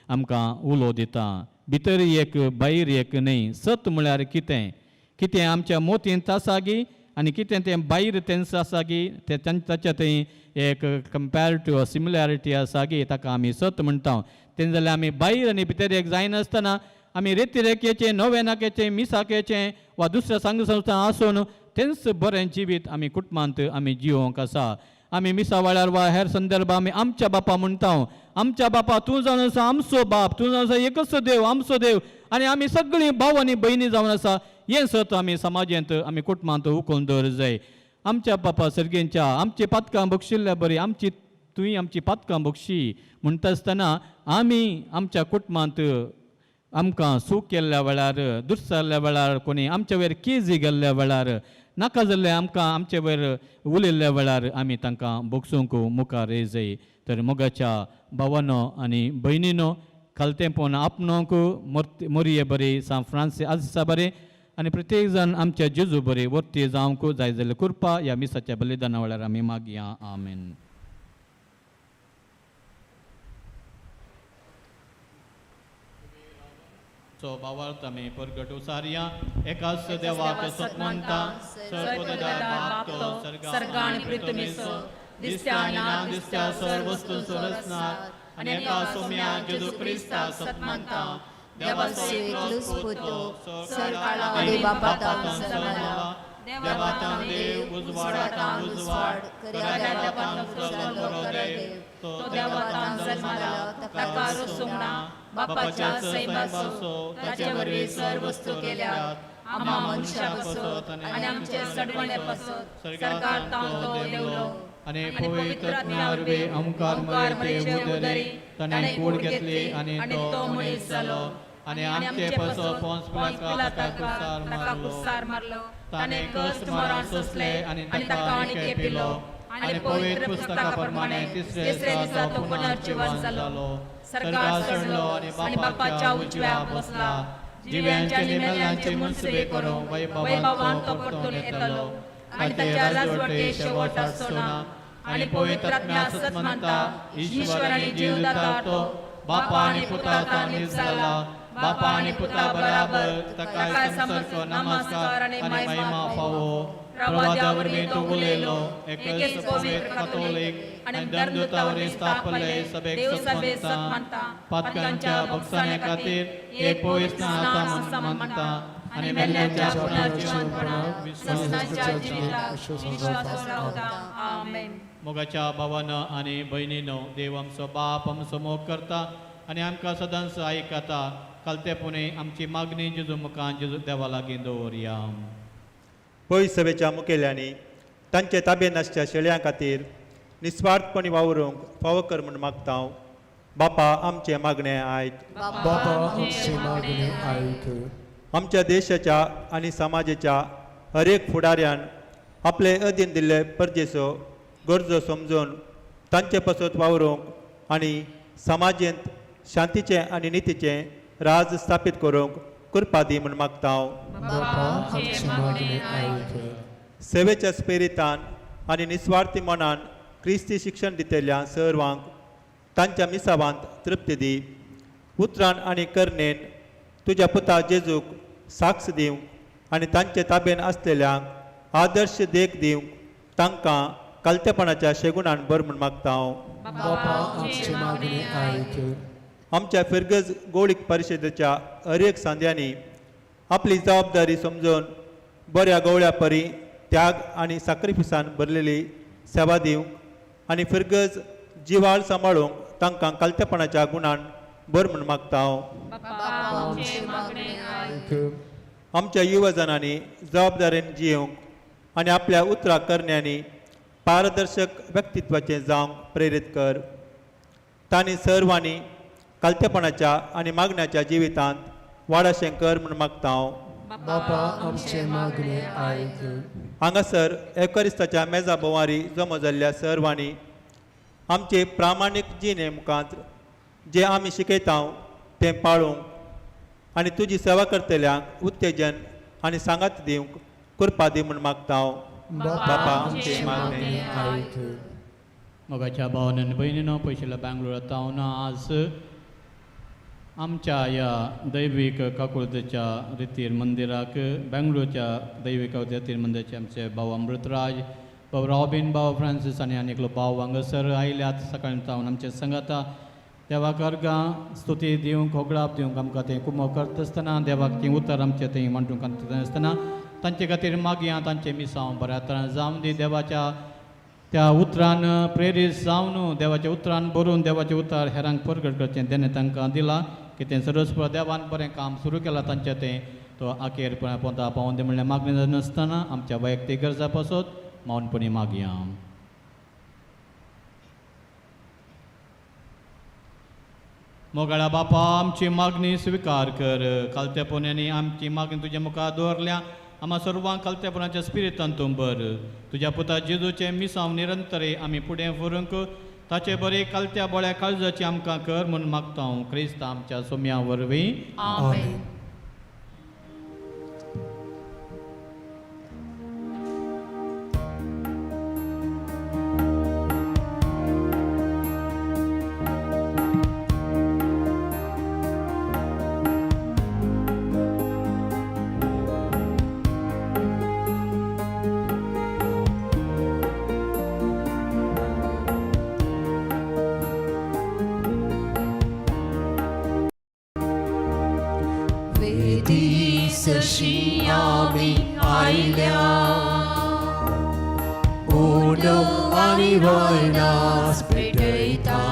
B: आमकां उलो दिता. भितर एक भायर एक न्हय. सत म्हळ्यार कितें, कितें आमच्या मोतींत आसा गी आनी कितें तें भायर तेंच आसा गी, तें ताच्या थंय एक कंपॅरेटीव सिमिलॅरिटी आसा गी, ताका आमी सत म्हणटा. तें जाल्यार आमी भायर आनी भितर एक जायनासतना आमी रेतिरेकेचें, नोवेनाकेचें, मिसाकेचें वा दुसऱ्या संघ संस्था आसून तेंच बरें जिवीत आमी कुटुंबांत आमी जिवोंक आसा. आमी मिसा वेळार वा हेर संदर्भ आमी आमच्या बापा म्हणटा, आमच्या बापा तूं जावन आसा आमचो बाप, तूं जावन आसा एकच देव आमचो देव, आनी आमी सगळीं भाव आनी भयणी जावन आसा. हें सत आमी समाजांत आमी कुटुंबांत उखलून दवर जाय. आमच्या बापा सर्गेंच्या आमची पातकां बक्षिल्ल्या बरी आमची तुवें आमची पातकां बक्षी म्हणटा आसतना आमी आमच्या कुटुंबांत आमकां सूख केल्ल्या वेळार, दुस्सारल्या वेळार, कोणी आमच्या वयर केजी गेल्ल्या वेळार, नाका जाल्लें आमकां आमचे वयर उलयल्ल्या वेळार आमी तांकां भोगसूंक मुखार येयजाय. तर मोगाच्या भावानो आनी भयणीनो, खालतेंपण आपणोंक मोरये बरी सांत फ्रांसीस आसा बरें आनी प्रत्येक जाण आमच्या जेजू बरी वर्ती जावंक जाय जाल्यार कृपा ह्या मिसाच्या बलिदाना वेळार आमी मागया. आमेन. सो भावार्थ आमी परगट उसारया. एकाच देवाक सत मानता, सर्वदार बाप तो
D: सर्ग आनी पृथ्वीचो, दिसत्या आनी ना दिसत्या सर्व वस्तूंचो रचणार, आनी एका सोम्या जेजू क्रिस्ताक सत मानता, देवाचो एकलोच पूत तो,
A: काळा बापातान जल्मला,
B: देवातान देव, उजवाडातान उजवाड, खऱ्या देवातान जाल्लो खरो देव, तो
D: देवातान जल्मला, ताका रचूंक ना, बापाच्या सैमाचो, ताचे वरवीं सर्व वस्तू केल्यात, आम्हा मनशा पासत आनी आमचे सडवणे पासत सरकार तावन तो देवलो,
B: आनी पवित्र आत्म्या वरवीं ओंकार मरियेचे उदरी ताणें कूड घेतली आनी तो मनीस जालो, आनी आमचे पासत पोंस पिलाताक
D: ताका कुसार मारलो, ताणें कश्ट मरण सोंसलें आनी ताका आणिके पिलो, आनी पवित्र पुस्तका प्रमाणे तिसरे दिसा तो पुनर्जीवन जालो, सर्गार चडलो आनी बापाच्या उजव्या बसला,
B: जिव्यांचे आनी मेल्ल्यांचे मुनसबे करूंक वैभवान तो परतून येतलो, आनी ताच्या राजवटे शेवट आसचो ना, आनी पवित्र आत्म्या सत मानता, ईश्वर आनी जीवदाता तो बापा आनी पुता नीज जाला, बापा आनी पुता बराबर ताका संसर्ग नमस्कार आनी महिमा फावो. प्रवादा वरवीं तो उलयलो, एकच पवित्र कातोलीक आनी धर्मदूता वरवीं स्थापले सभेक सत मानता, पातकांच्या भोगसाण्या खातीर एक पवित्र आसा म्हूण मानता, आनी मेल्ल्यांच्या पुनर्जीवनपणाक
D: विश्वासाच्या जिविताक विश्वास रावता. आमेन.
B: मोगाच्या भावानो आनी भयणीनो, देव आमचो बाप आमचो मोग करता आनी आमकां सदांच आयकता. कालतेपणी आमची मागणी जेजू मुखार जेजू देवा लागीं दवरया.
H: पय सभेच्या मुखेल्यांनी तांचे ताबेन आसच्या शेळयां खातीर निस्वार्थपणी वावरूंक फावो कर म्हूण मागता हांव. बापा आमचें मागणें आयक.
A: बापा आमचें मागणें आयक.
H: आमच्या देशाच्या आनी समाजाच्या हर एक फुडाऱ्यान आपले अधीन दिल्ले परजेचो गरजो समजून तांचे पासत वावरूंक आनी समाजेंत शांतीचें आनी नितीचें राज स्थापीत करूंक कृपा दी म्हूण मागता हांव.
A: बापा आमचें मागणें आयक.
H: सेवेच्या स्पिरितान आनी निस्वार्थी मनान क्रिस्ती शिक्षण दितल्या सर्वांक तांच्या मिसावांत तृप्ती दी. उतरान आनी करणेन तुज्या पुता जेजूक साक्ष दिवंक आनी तांचे ताबेन आसलेल्यांक आदर्श देख दिवंक तांकां कालतेपणाच्या शेगुणान भर म्हूण मागता हांव.
A: बापा आमचें मागणें आयक.
H: आमच्या फिरगज गोळीक परिशदेच्या हर एक सांद्यांनी आपली जबाबदारी समजून बऱ्या गवळ्या परी त्याग आनी साक्रिफिसान भरलेली सेवा दिवंक आनी फिरगज जिवाळ सांबाळूंक तांकां कालतेपणाच्या गुणान भर म्हूण मागता हांव.
D: बापा आमचें मागणें आयक.
H: आमच्या युवजनांनी जबाबदारेन जियोवंक आनी आपल्या उतरा करण्यांनी पारदर्शक व्यक्तित्वाचें जावंक प्रेरीत कर. तांणी सर्वांनी कालतेपणाच्या आनी मागण्याच्या जिवितांत वाडाशें कर म्हूण मागता हांव.
A: बापा आमचें मागणें आयक.
H: हांगासर एवकरिस्ताच्या मेजा भोंवारी जमो जाल्ल्या सर्वांनी आमचे प्रामाणीक जिणे मुखांत जें आमी शिकयता तें पाळूंक आनी तुजी सेवा करतल्यांक उत्तेजन आनी सांगात दिवंक कृपा दी म्हूण मागता. बापा, आमचें मागणें
A: आयक.
B: मोगाच्या भावान आनी भयणीनो, पयशिल्ल्या बेंगलोर तावन आज आमच्या ह्या दैवीक काकुळतेच्या रितीर मंदिराक, बेंगलोरच्या दैवीक रितीर मंदिराचे आमचे भाव अमृतराज, भाव रॉबीन, भाव फ्रांसीस आनी आनी एकलो भाव हांगासर आयल्यात. सकाळी तावन आमचे संगाता देवाक अर्गां स्तुती दिवंक, होगळाप दिवंक आमकां तें कुमो करता आसतना, देवाक तीं उतर आमचें थंय मांडूंक आसतना तांचे खातीर मागया. तांचें मिसांव बऱ्या तरान जावन दी. देवाच्या त्या उतरान प्रेरीत जावन, देवाच्या उतरान बरोवन, देवाचें उतर हेरांक परगट करचें तेणें तांकां दिलां की तें सर्वस्व देवान बरें काम सुरू केलां तांचें तें तो आखेर पोंता पावोन दी म्हणल्यार मागणी नासतना आमच्या वैयक्तीक गरजा पासत मौनपणी मागया. मोगाळा बापा, आमची मागणी स्विकार कर. कालतेपणांनी आमची मागणी तुज्या मुखार दवरल्या. आमा सर्वांक कालतेपणाच्या स्पिरितान तूं बर. तुज्या पुता जेजूचें मिसांव निरंतरे आमी फुडें व्हरूंक ताचे बरे कालत्या बोळ्या काळजाची आमकां कर म्हूण मागता हांव, क्रिस्त आमच्या सोम्या वरवीं.
D: आमेन.
A: वेदीसशी आमी आयल्या, उणो आनी वयनास पेटयता.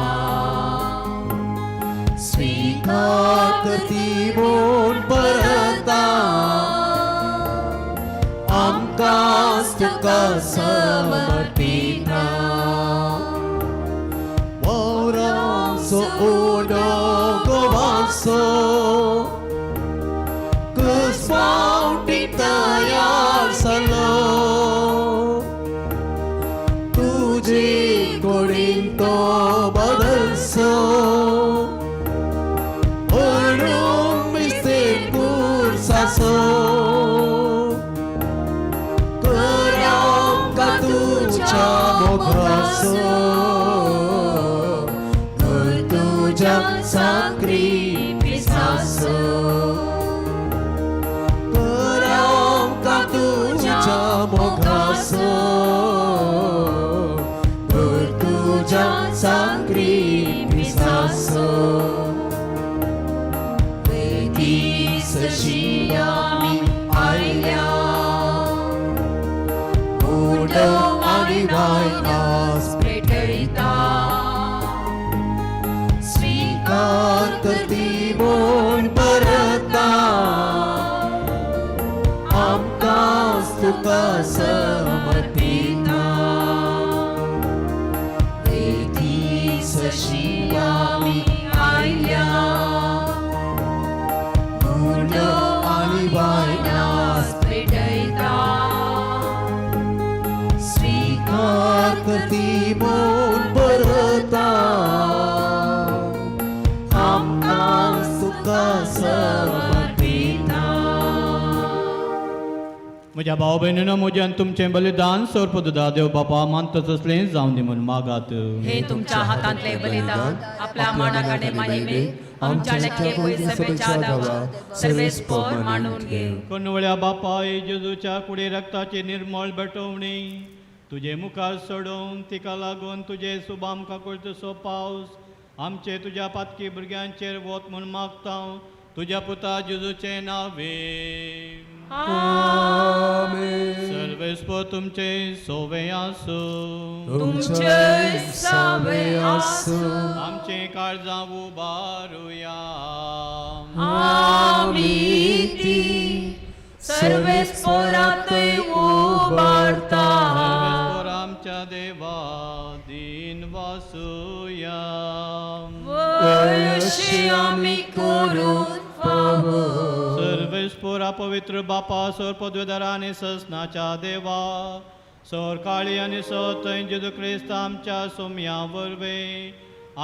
A: स्विकार करती म्हूण परता, आमकां तुका समर्पिता. वावरांचो उणो गोवांचो फावटी तयार जालो, तुजे कुडीन तो बदलसो, म्हणून मिस्तेर कुर्साचो. कर आमकां तुज्या मोगाचो, कर तुज्या साक्रिफिसाचो, कर आमकां तुज्या मोगाचो, कर तुज्या साक्रिफिसाचो. वेदीसशी आमी आयल्या, उडो आनी वायनास
D: पेटयता.
A: स्विकार करती म्हूण परता, आमकां तुका समर्पिता. वेदीसशी आमी आयल्या, उडो आनी वायनास
D: पेटयता.
A: स्विकार करती म्हूण परता, आमकां तुका समर्पिता.
B: म्हज्या भाव भयणीनो, म्हजें आनी तुमचें बलिदान सर्पदुदा देव बापा मानता तसलें जावन दी म्हूण मागात.
D: हे तुमच्या हातांतले बलिदान आपल्या मानाकडे माहिमे आमच्या लेखे पयसभेच्या दावा सर्वेस्पोर मांडून घे.
B: कोणवळ्या बापाय, जेजूच्या कुडी रक्ताची निर्मळ भेटवणी तुजे मुखार सोडोवन तिका लागून तुजे सुबाम काकुळतसो पावस आमचे तुज्या पातकी भुरग्यांचेर वत म्हूण मागता, तुज्या पुता जेजूचें नावे. सर्वेस्पोर तुमचे सोवे आसूं.
D: तुमचे सावे आसूं.
B: आमचें काळजां उबारुया.
D: आमी ती सर्वेस्पोरातय उबारता.
B: सर्वेस्पोर आमच्या देवा दीन वासुया.
D: वयशी आमी करून फावो.
B: सर्वेस्पोरा पवित्र बापा, सर पदवेदारा आनी ससनाच्या देवा, सर काळी आनी सतय जेजू क्रिस्त आमच्या सोम्या वरवीं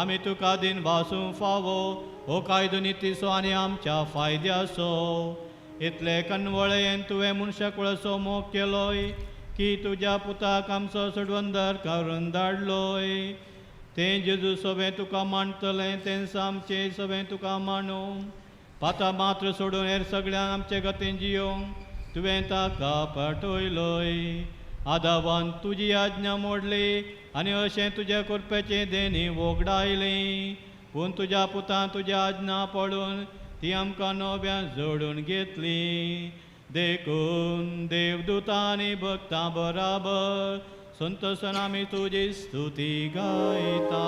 B: आमी तुका दिन वासूंक फावो. हो कायदो नितीचो आनी आमच्या फायद्याचो. इतले कनवळेन तुवें मनशा कुळाचो मोग केलोय की तुज्या पुताक आमचो सोडवंदर करून धाडलोय. तें जेजू सगळें तुका मांडटलें तेंच आमचें सगळें तुका मांडूं. पाता मात्र सोडून हेर सगळ्यांक आमचे गतीन जियोंक तुवें ताका पाठयलोय. आदावान तुजी आज्ञा मोडली आनी अशें तुज्या कृपेचें देणी वोगडायली. पूण तुज्या पुतान तुज्या आज्ञा पडून ती आमकां नव्यान जोडून घेतली. देखून देवदूतांनी भक्तां बराबर संतोषान आमी तुजी स्तुती गायता.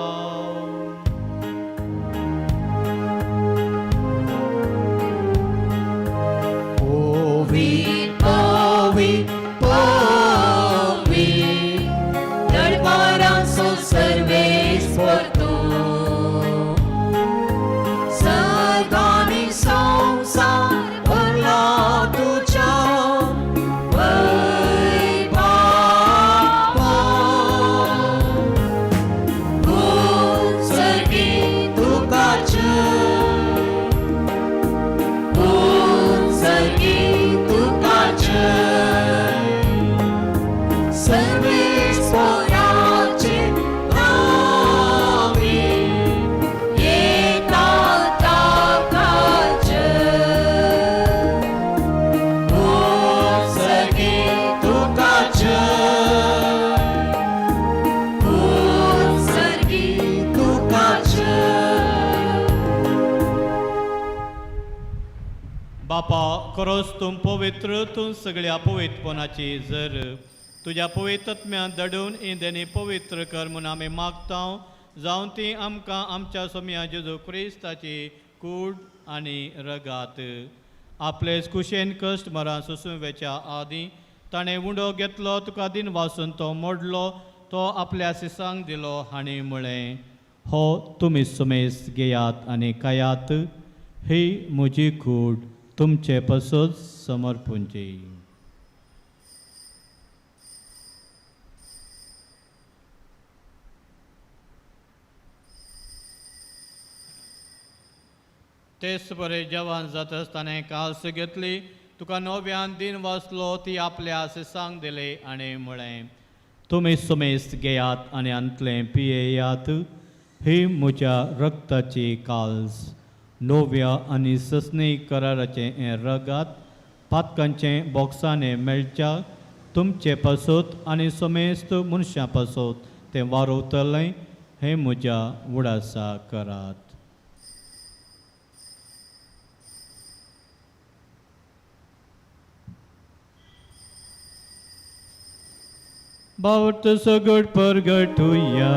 A: पवी पवी पवी दरबाराचो सर्वेस्पर तूं. सर्गांनी संवसार भरला तुज्या वैभवान. तूं सर्गी तुका जय, तूं सर्गी तुका जय. सर्वेस्पराचे नावे येता ताका जय. तूं सर्गी तुका जय, तूं सर्गी तुका जय.
B: बापा खरोच तूं पवित्र, तूं सगळ्या पवित्रपणाची जर तुज्या पवित्रत्म्यान दडून इंदेनी पवित्र कर म्हूण आमी मागता. जावन ती आमकां आमच्या सोम्या जेजू क्रिस्ताची कूड आनी रगात. आपले कुशेन कश्ट मरां सोसून वेच्या आदीं ताणें उंडो घेतलो, तुका दिन वासून तो मोडलो, तो आपल्या सिसांक दिलो आनी म्हळें, हो तुमी सुमेस घेयात आनी खायात, ही म्हजी कूड तुमचे पसत समर्पूंची. तेच बरे जवान जाता ताणें काल्स घेतली, तुका नव्यान दिन वाचलो, ती आपल्या सिसांक दिली आनी म्हळें, तुमी सुमेस घेयात आनी अंतलें पियेयात, ही म्हज्या रक्ताची काल्स, नव्या आनी ससनी कराराचें हें रगात पातकांचें बॉक्सांनी मेळच्या तुमचे पासत आनी समेस्त मनशां पासत तें वारवतलें. हें म्हज्या उडासा करात. बावट सगट परगटुया.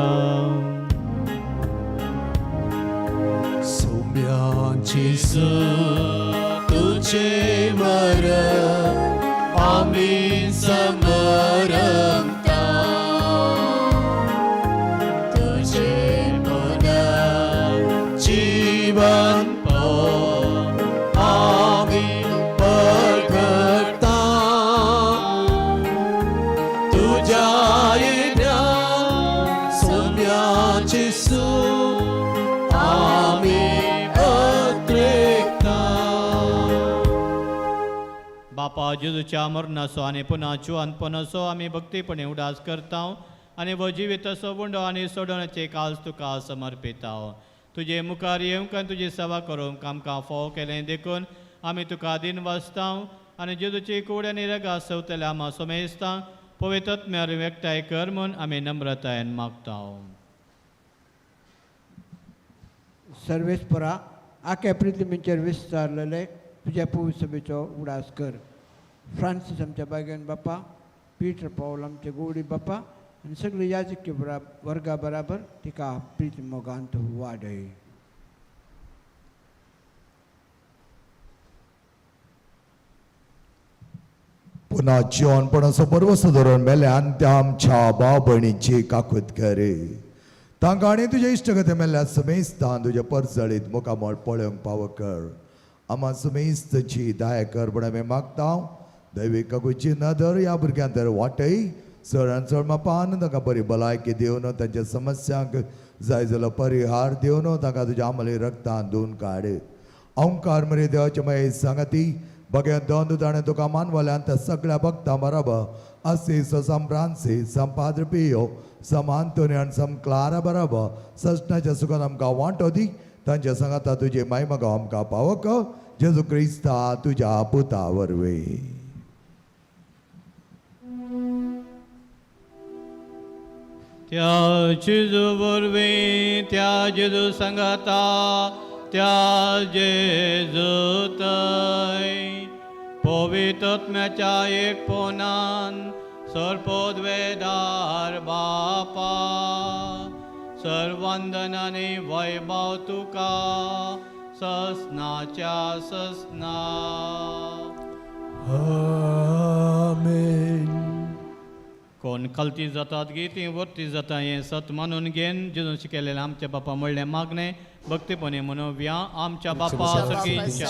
A: सोम्याची तुझे मर आम्ही समरंता, तुझे पुनः जीवन आम्ही परगटता. तुझ्या येण्या सोम्याची सू आम्ही अत्रेकता.
B: बापा जेजूच्या मरणाचो आनी पुन्हा जिवानपणाचो आमी भक्तीपणे उडास करता आनी वो जिविताचो उंडो आनी सोडवण्याचे काल्स तुका समर्पिता. तुजे मुखार येवंक आनी तुजी सेवा करूंक आमकां फोव केलें देखून आमी तुका दिन वाचता आनी जेजूची कूड आनी रगा सवतल्या आमा समेस्ता पवित्रत्म्यार एकठांय कर म्हूण आमी नम्रतायेन मागता.
G: सर्वेस्परा आख्या पृथ्वीचेर विस्तारलेले तुज्या पवित्र उडास कर. फ्रांसीस आमच्या बागेन बापा, पीटर पावल आमचे गोवडी बापा आनी सगळे याजकीय वर्गा बराबर तिका प्रीती मोगांत वाडय.
I: पुन्हा जिवनपणाचो बरवसो धरून मेल्यान त्या आमच्या भाव भयणींची काकूत कर. तांकां आनी तुज्या इश्टगते मेल्ल्या समेस्तान तुज्या परजळीत मुखामळ पळोवंक पावो कर. आमा समेस्तची दया कर म्हण आमी मागता. दैवीक काकूची नदर ह्या भुरग्यां तर वाटय. चड आनी चड मापान तांकां बरी भलायकी दिवन तांच्या समस्यांक जाय जालो परिहार दिवन तांकां तुज्या आमली रक्तान धुवन काड. ओंकार मरे देवाचे मागीर सांगाती बघ्या दोन ताणें तुका मानवल्यान त्या सगळ्या भक्तां बरोबर असीस सम फ्रांसीस सम पाद्र पियो सम आंतोनी आनी सम क्लारा बरोबर सजनाच्या सुखान आमकां वांटो दी तांच्या सांगाता तुजी मायमगाव आमकां पावक जेजू क्रिस्ता तुज्या पुता वरवीं.
B: त्या जेजू वरवीं त्या जेजू सांगाता त्या जेजू थंय पवित्रत्म्याच्या एक पोनान सर्पोद्वेदार बापा सर्वंदनाने वैभव तुका ससनाच्या ससना.
A: आमेन.
B: कोण खालती जातात गी ती वरती जाता हें सत मानून घेवन जेजून शिकयलेलें आमच्या बापा म्हणलें मागणें भक्तीपणी म्हणुया. आमच्या बापा सर्गीच्या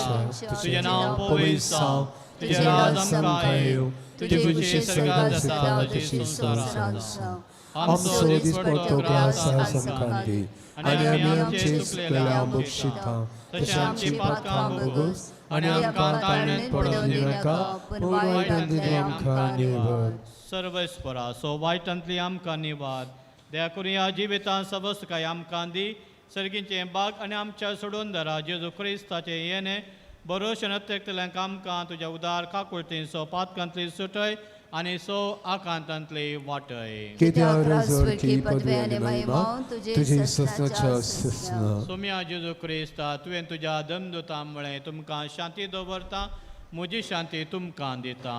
B: तुजें नांव पवित्र जावं, तुजें राज आमकां येवं, तुजी खुशी स्वर्गांत जाता तशी संवसारांत जावं.
A: आमचो दिसपट्टो ग्रास आज आमकां दी आनी आमी आमचे चुकलेल्या बक्षिता तशें आमची पातकां भोगोस आनी आमकां ताळणेंत पडोवंक दिनाका पूण वायटांतली आमकां निवळ.
B: सर्वेस्परा सो वायटांतली आमकां निवार दया करून ह्या जिवितांत सबसकाय आमकां दी सर्गीचें बाग आनी आमच्या सोडून दरा जेजू क्रिस्ताचें येणें बरोशन अत्यक्तल्यांक आमकां तुज्या उदार काकुळतीन सो पातकांतली सुटय आनी सो आकांतांतली वाटय.
A: कित्याक राजवटी पदवी आनी महिमा तुजी ससनाच्या ससना.
B: सोम्या जेजू क्रिस्ता तुवें तुज्या दमदुता म्हळें तुमकां शांती दवरता म्हजी शांती तुमकां दिता.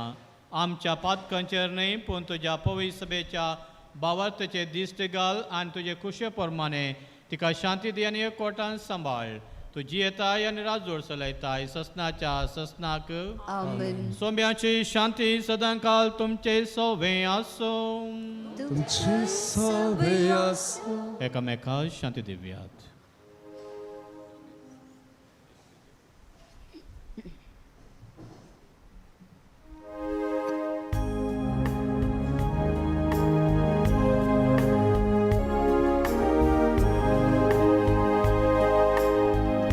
B: आमच्या पातकांचेर न्हय पूण तुज्या पवित्र सभेच्या भावार्थाचे दिश्ट घाल आनी तुजे खुशे प्रमाणे तिका शांती दी आनी एकवटान सांबाळ. तूं जियेताय आनी राजोड चलयताय ससनाच्या ससनाक.
J: आमेन.
B: सोम्याची शांती सदांकाल तुमचे सोवे आसूं.
A: तुमचे सोवे आसूं.
B: एकामेका शांती दिवयात.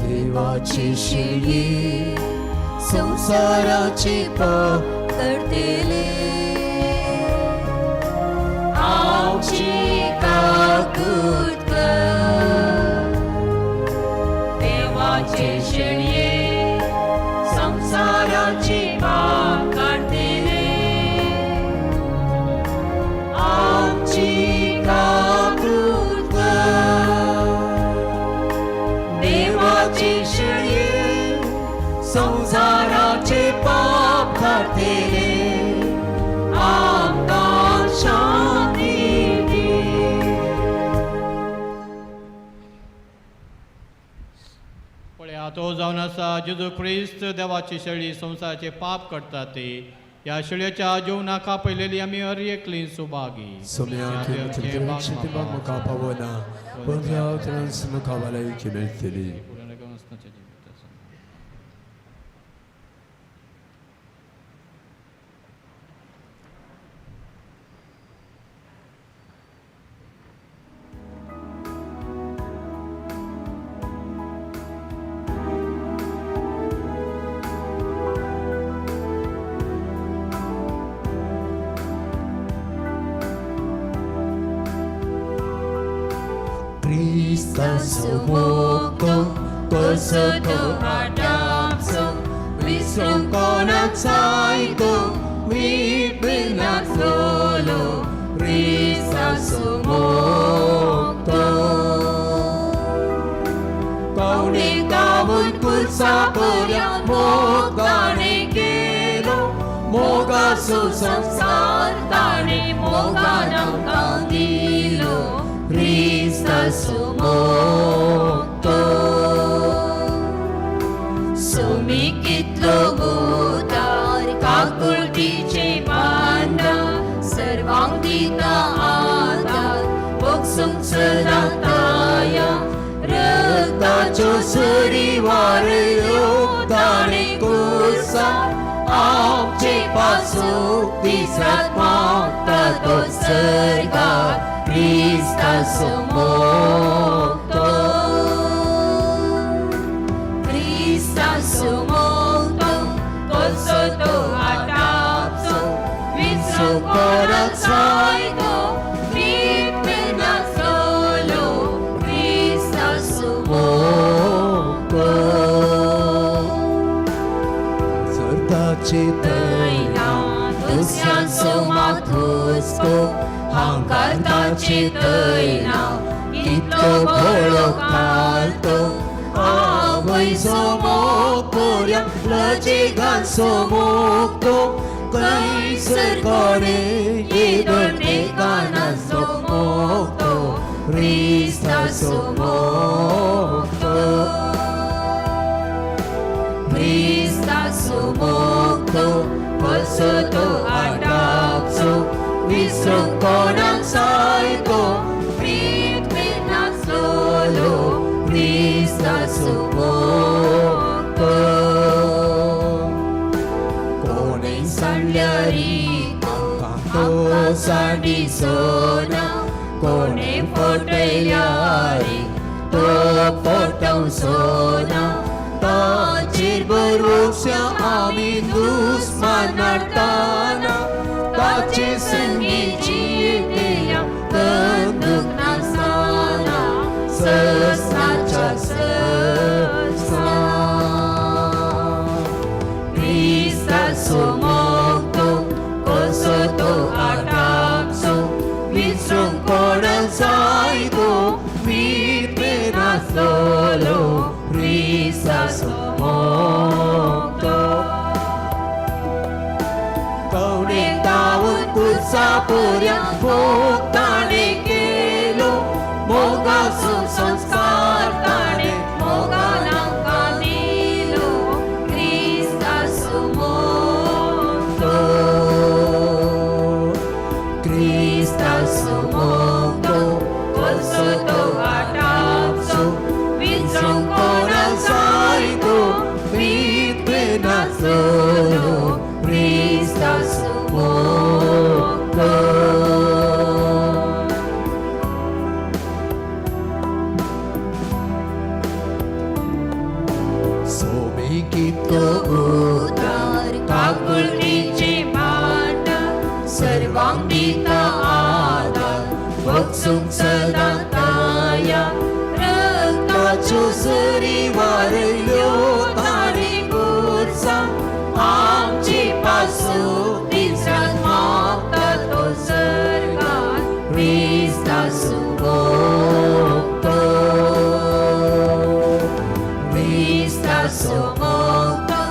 J: देवाची शिळी संसाराची पाप करतेले आमची काकूत कर. देवाचे शिळये संसाराची पाप काडतेले आमची काकूत कर. देवाची शिळये संसाराचे पाप काडतेले आमकां शांती दी.
B: पळया तो जावन आसा जेजू क्रिस्त देवाची शेळी संवसाराचे पाप करता ते ह्या शेळयेच्या जेवणाक आपयलेली आमी हर एकली सुभागी.
A: सोम्या तुमच्या मुखार पावना पूण तुज्या उतरान मुखार भलायकी मेळटली.
J: Sumukto, कसो तो आटापसो, विसरूंक कोणाक सायको, वीट बिनासलोलो, क्रिस्ता सुमुक्तो. कोणे गावून कुर्सा पर्या मोग ताणें केलो, मोगाचो संवसार ताणें मोगान आमकां दिलो, क्रिस्ता सुमुक्तो. सुमी कितलो उदार काकुळटीचे बांदा सर्वांक दिता आदार भोगसूंक सदां ताया रक्ताच्यो सुरी वारयो ताणें कुर्सा आमचे पासून दीस रात मागता तो सर्गाक क्रिस्ता सुमुक्तो. क्रिस्ता सुमुक्तो कसो
A: चितयना
J: दुसऱ्यांचो मात हुस्को हांकां चितयना कितलो भोळो घालतो आवयचो मोग पोऱ्या लजेगांचो मोग तो कैसर कोणे येदोळ मेघानाचो मोग तो क्रिस्ताचो मोग तो क्रिस्ताचो मोग तो कसो तो आटापचो विसरूंक कोणाक जाय तो प्रीत नासलोलो क्रिस्ताचो मोग तो
A: कोणे
J: सांडल्यारी
A: तो
J: सांडिसोना कोणे फटयल्यारी तो फटवसोना
A: ताचेर भरवंश्या आमी दुस्मान हाडटाना ताचे
J: संगी जितेया बंदूक नासताना सस्नाच्या सस्ना क्रिस्ताचो मोग तो कसो तो आटापचो
A: विसरूंक कोणाक जाय तो वीट नासलोलो क्रिस्ताचो मोग तो कवणे तावून कुसा पोऱ्या भोग ताणें केलो मोगाचो संस्कार ताणें
J: मोगान आमकां दिलो क्रिस्ताचो मोग
A: तो
J: क्रिस्ताचो मोग तो कसो तो आटापचो विसरूंक कोणाक जाय तो
A: वीट नासलोलो
J: क्रिस्ताचो मोग तो
A: सोमी कितलो
J: उदार काकुळटीचे बाट सर्वांक दिता आदार भोगसूंक सदां तयार रक्ताच्यो
A: सरी वारयल्यो
J: ताणें खुर्सा आमचे पासून दिसरात मागता तो सर्गात क्रिस्ताचो मोग तो क्रिस्ताचो मोग तो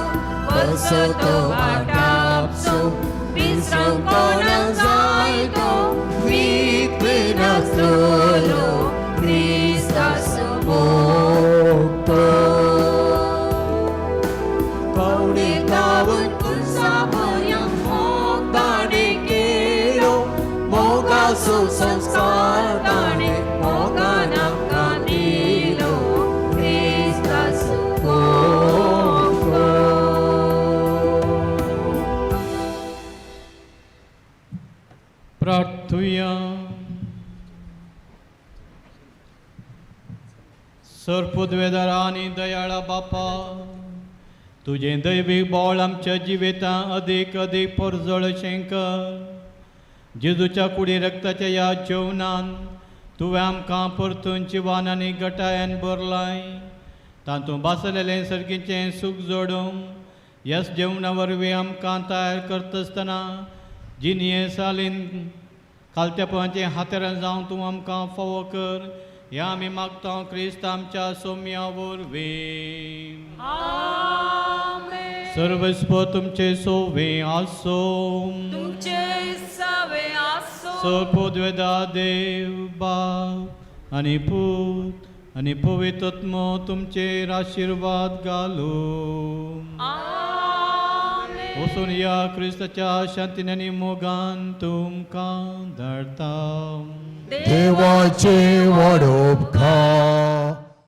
J: कसो तो आटापचो विसरूंक कोणाक जाय तो
A: वीट नासलोलो
J: क्रिस्ताचो मोग तो
A: कवणे तावून
J: कुर्सा पोऱ्या मोग
A: ताणें केलो मोगाचो संस्कार ताणें
J: मोगान आमकां दिलो क्रिस्ताचो मोग तो.
B: प्रार्थुया. सरपुदवेदारा आनी दयाळा बापा, तुजें दैवीक बोळ आमच्या जिवितां अदीक अदीक परजळ कर. जेजूच्या कुडी रक्ताच्या ह्या जेवणान तुवें आमकां परतून जिवान आनी गटायन भरलाय. तातूंत बसलेलें सर्गीचें सूख जोडूंक ह्याच जेवणा वरवीं आमकां तयार करतासतना जिणये सालीन खालत्यापणाचें हातेरां जावन तूं आमकां फावो कर. ह्या आमी मागता क्रिस्त आमच्या सोम्या वरवीं. सर्वस्व तुमचे सोवे आसो.
D: तुमचे सावे आसो.
B: सर्पोद्वेदा देव बाप आनी पूत आनी पवित्रत्मो तुमचेर आशिर्वाद घालूं.
D: आमेन.
B: वचून ह्या क्रिस्ताच्या शांतीन आनी मोगान तुमकां धाडटा.
I: देवाचे वडोपकार.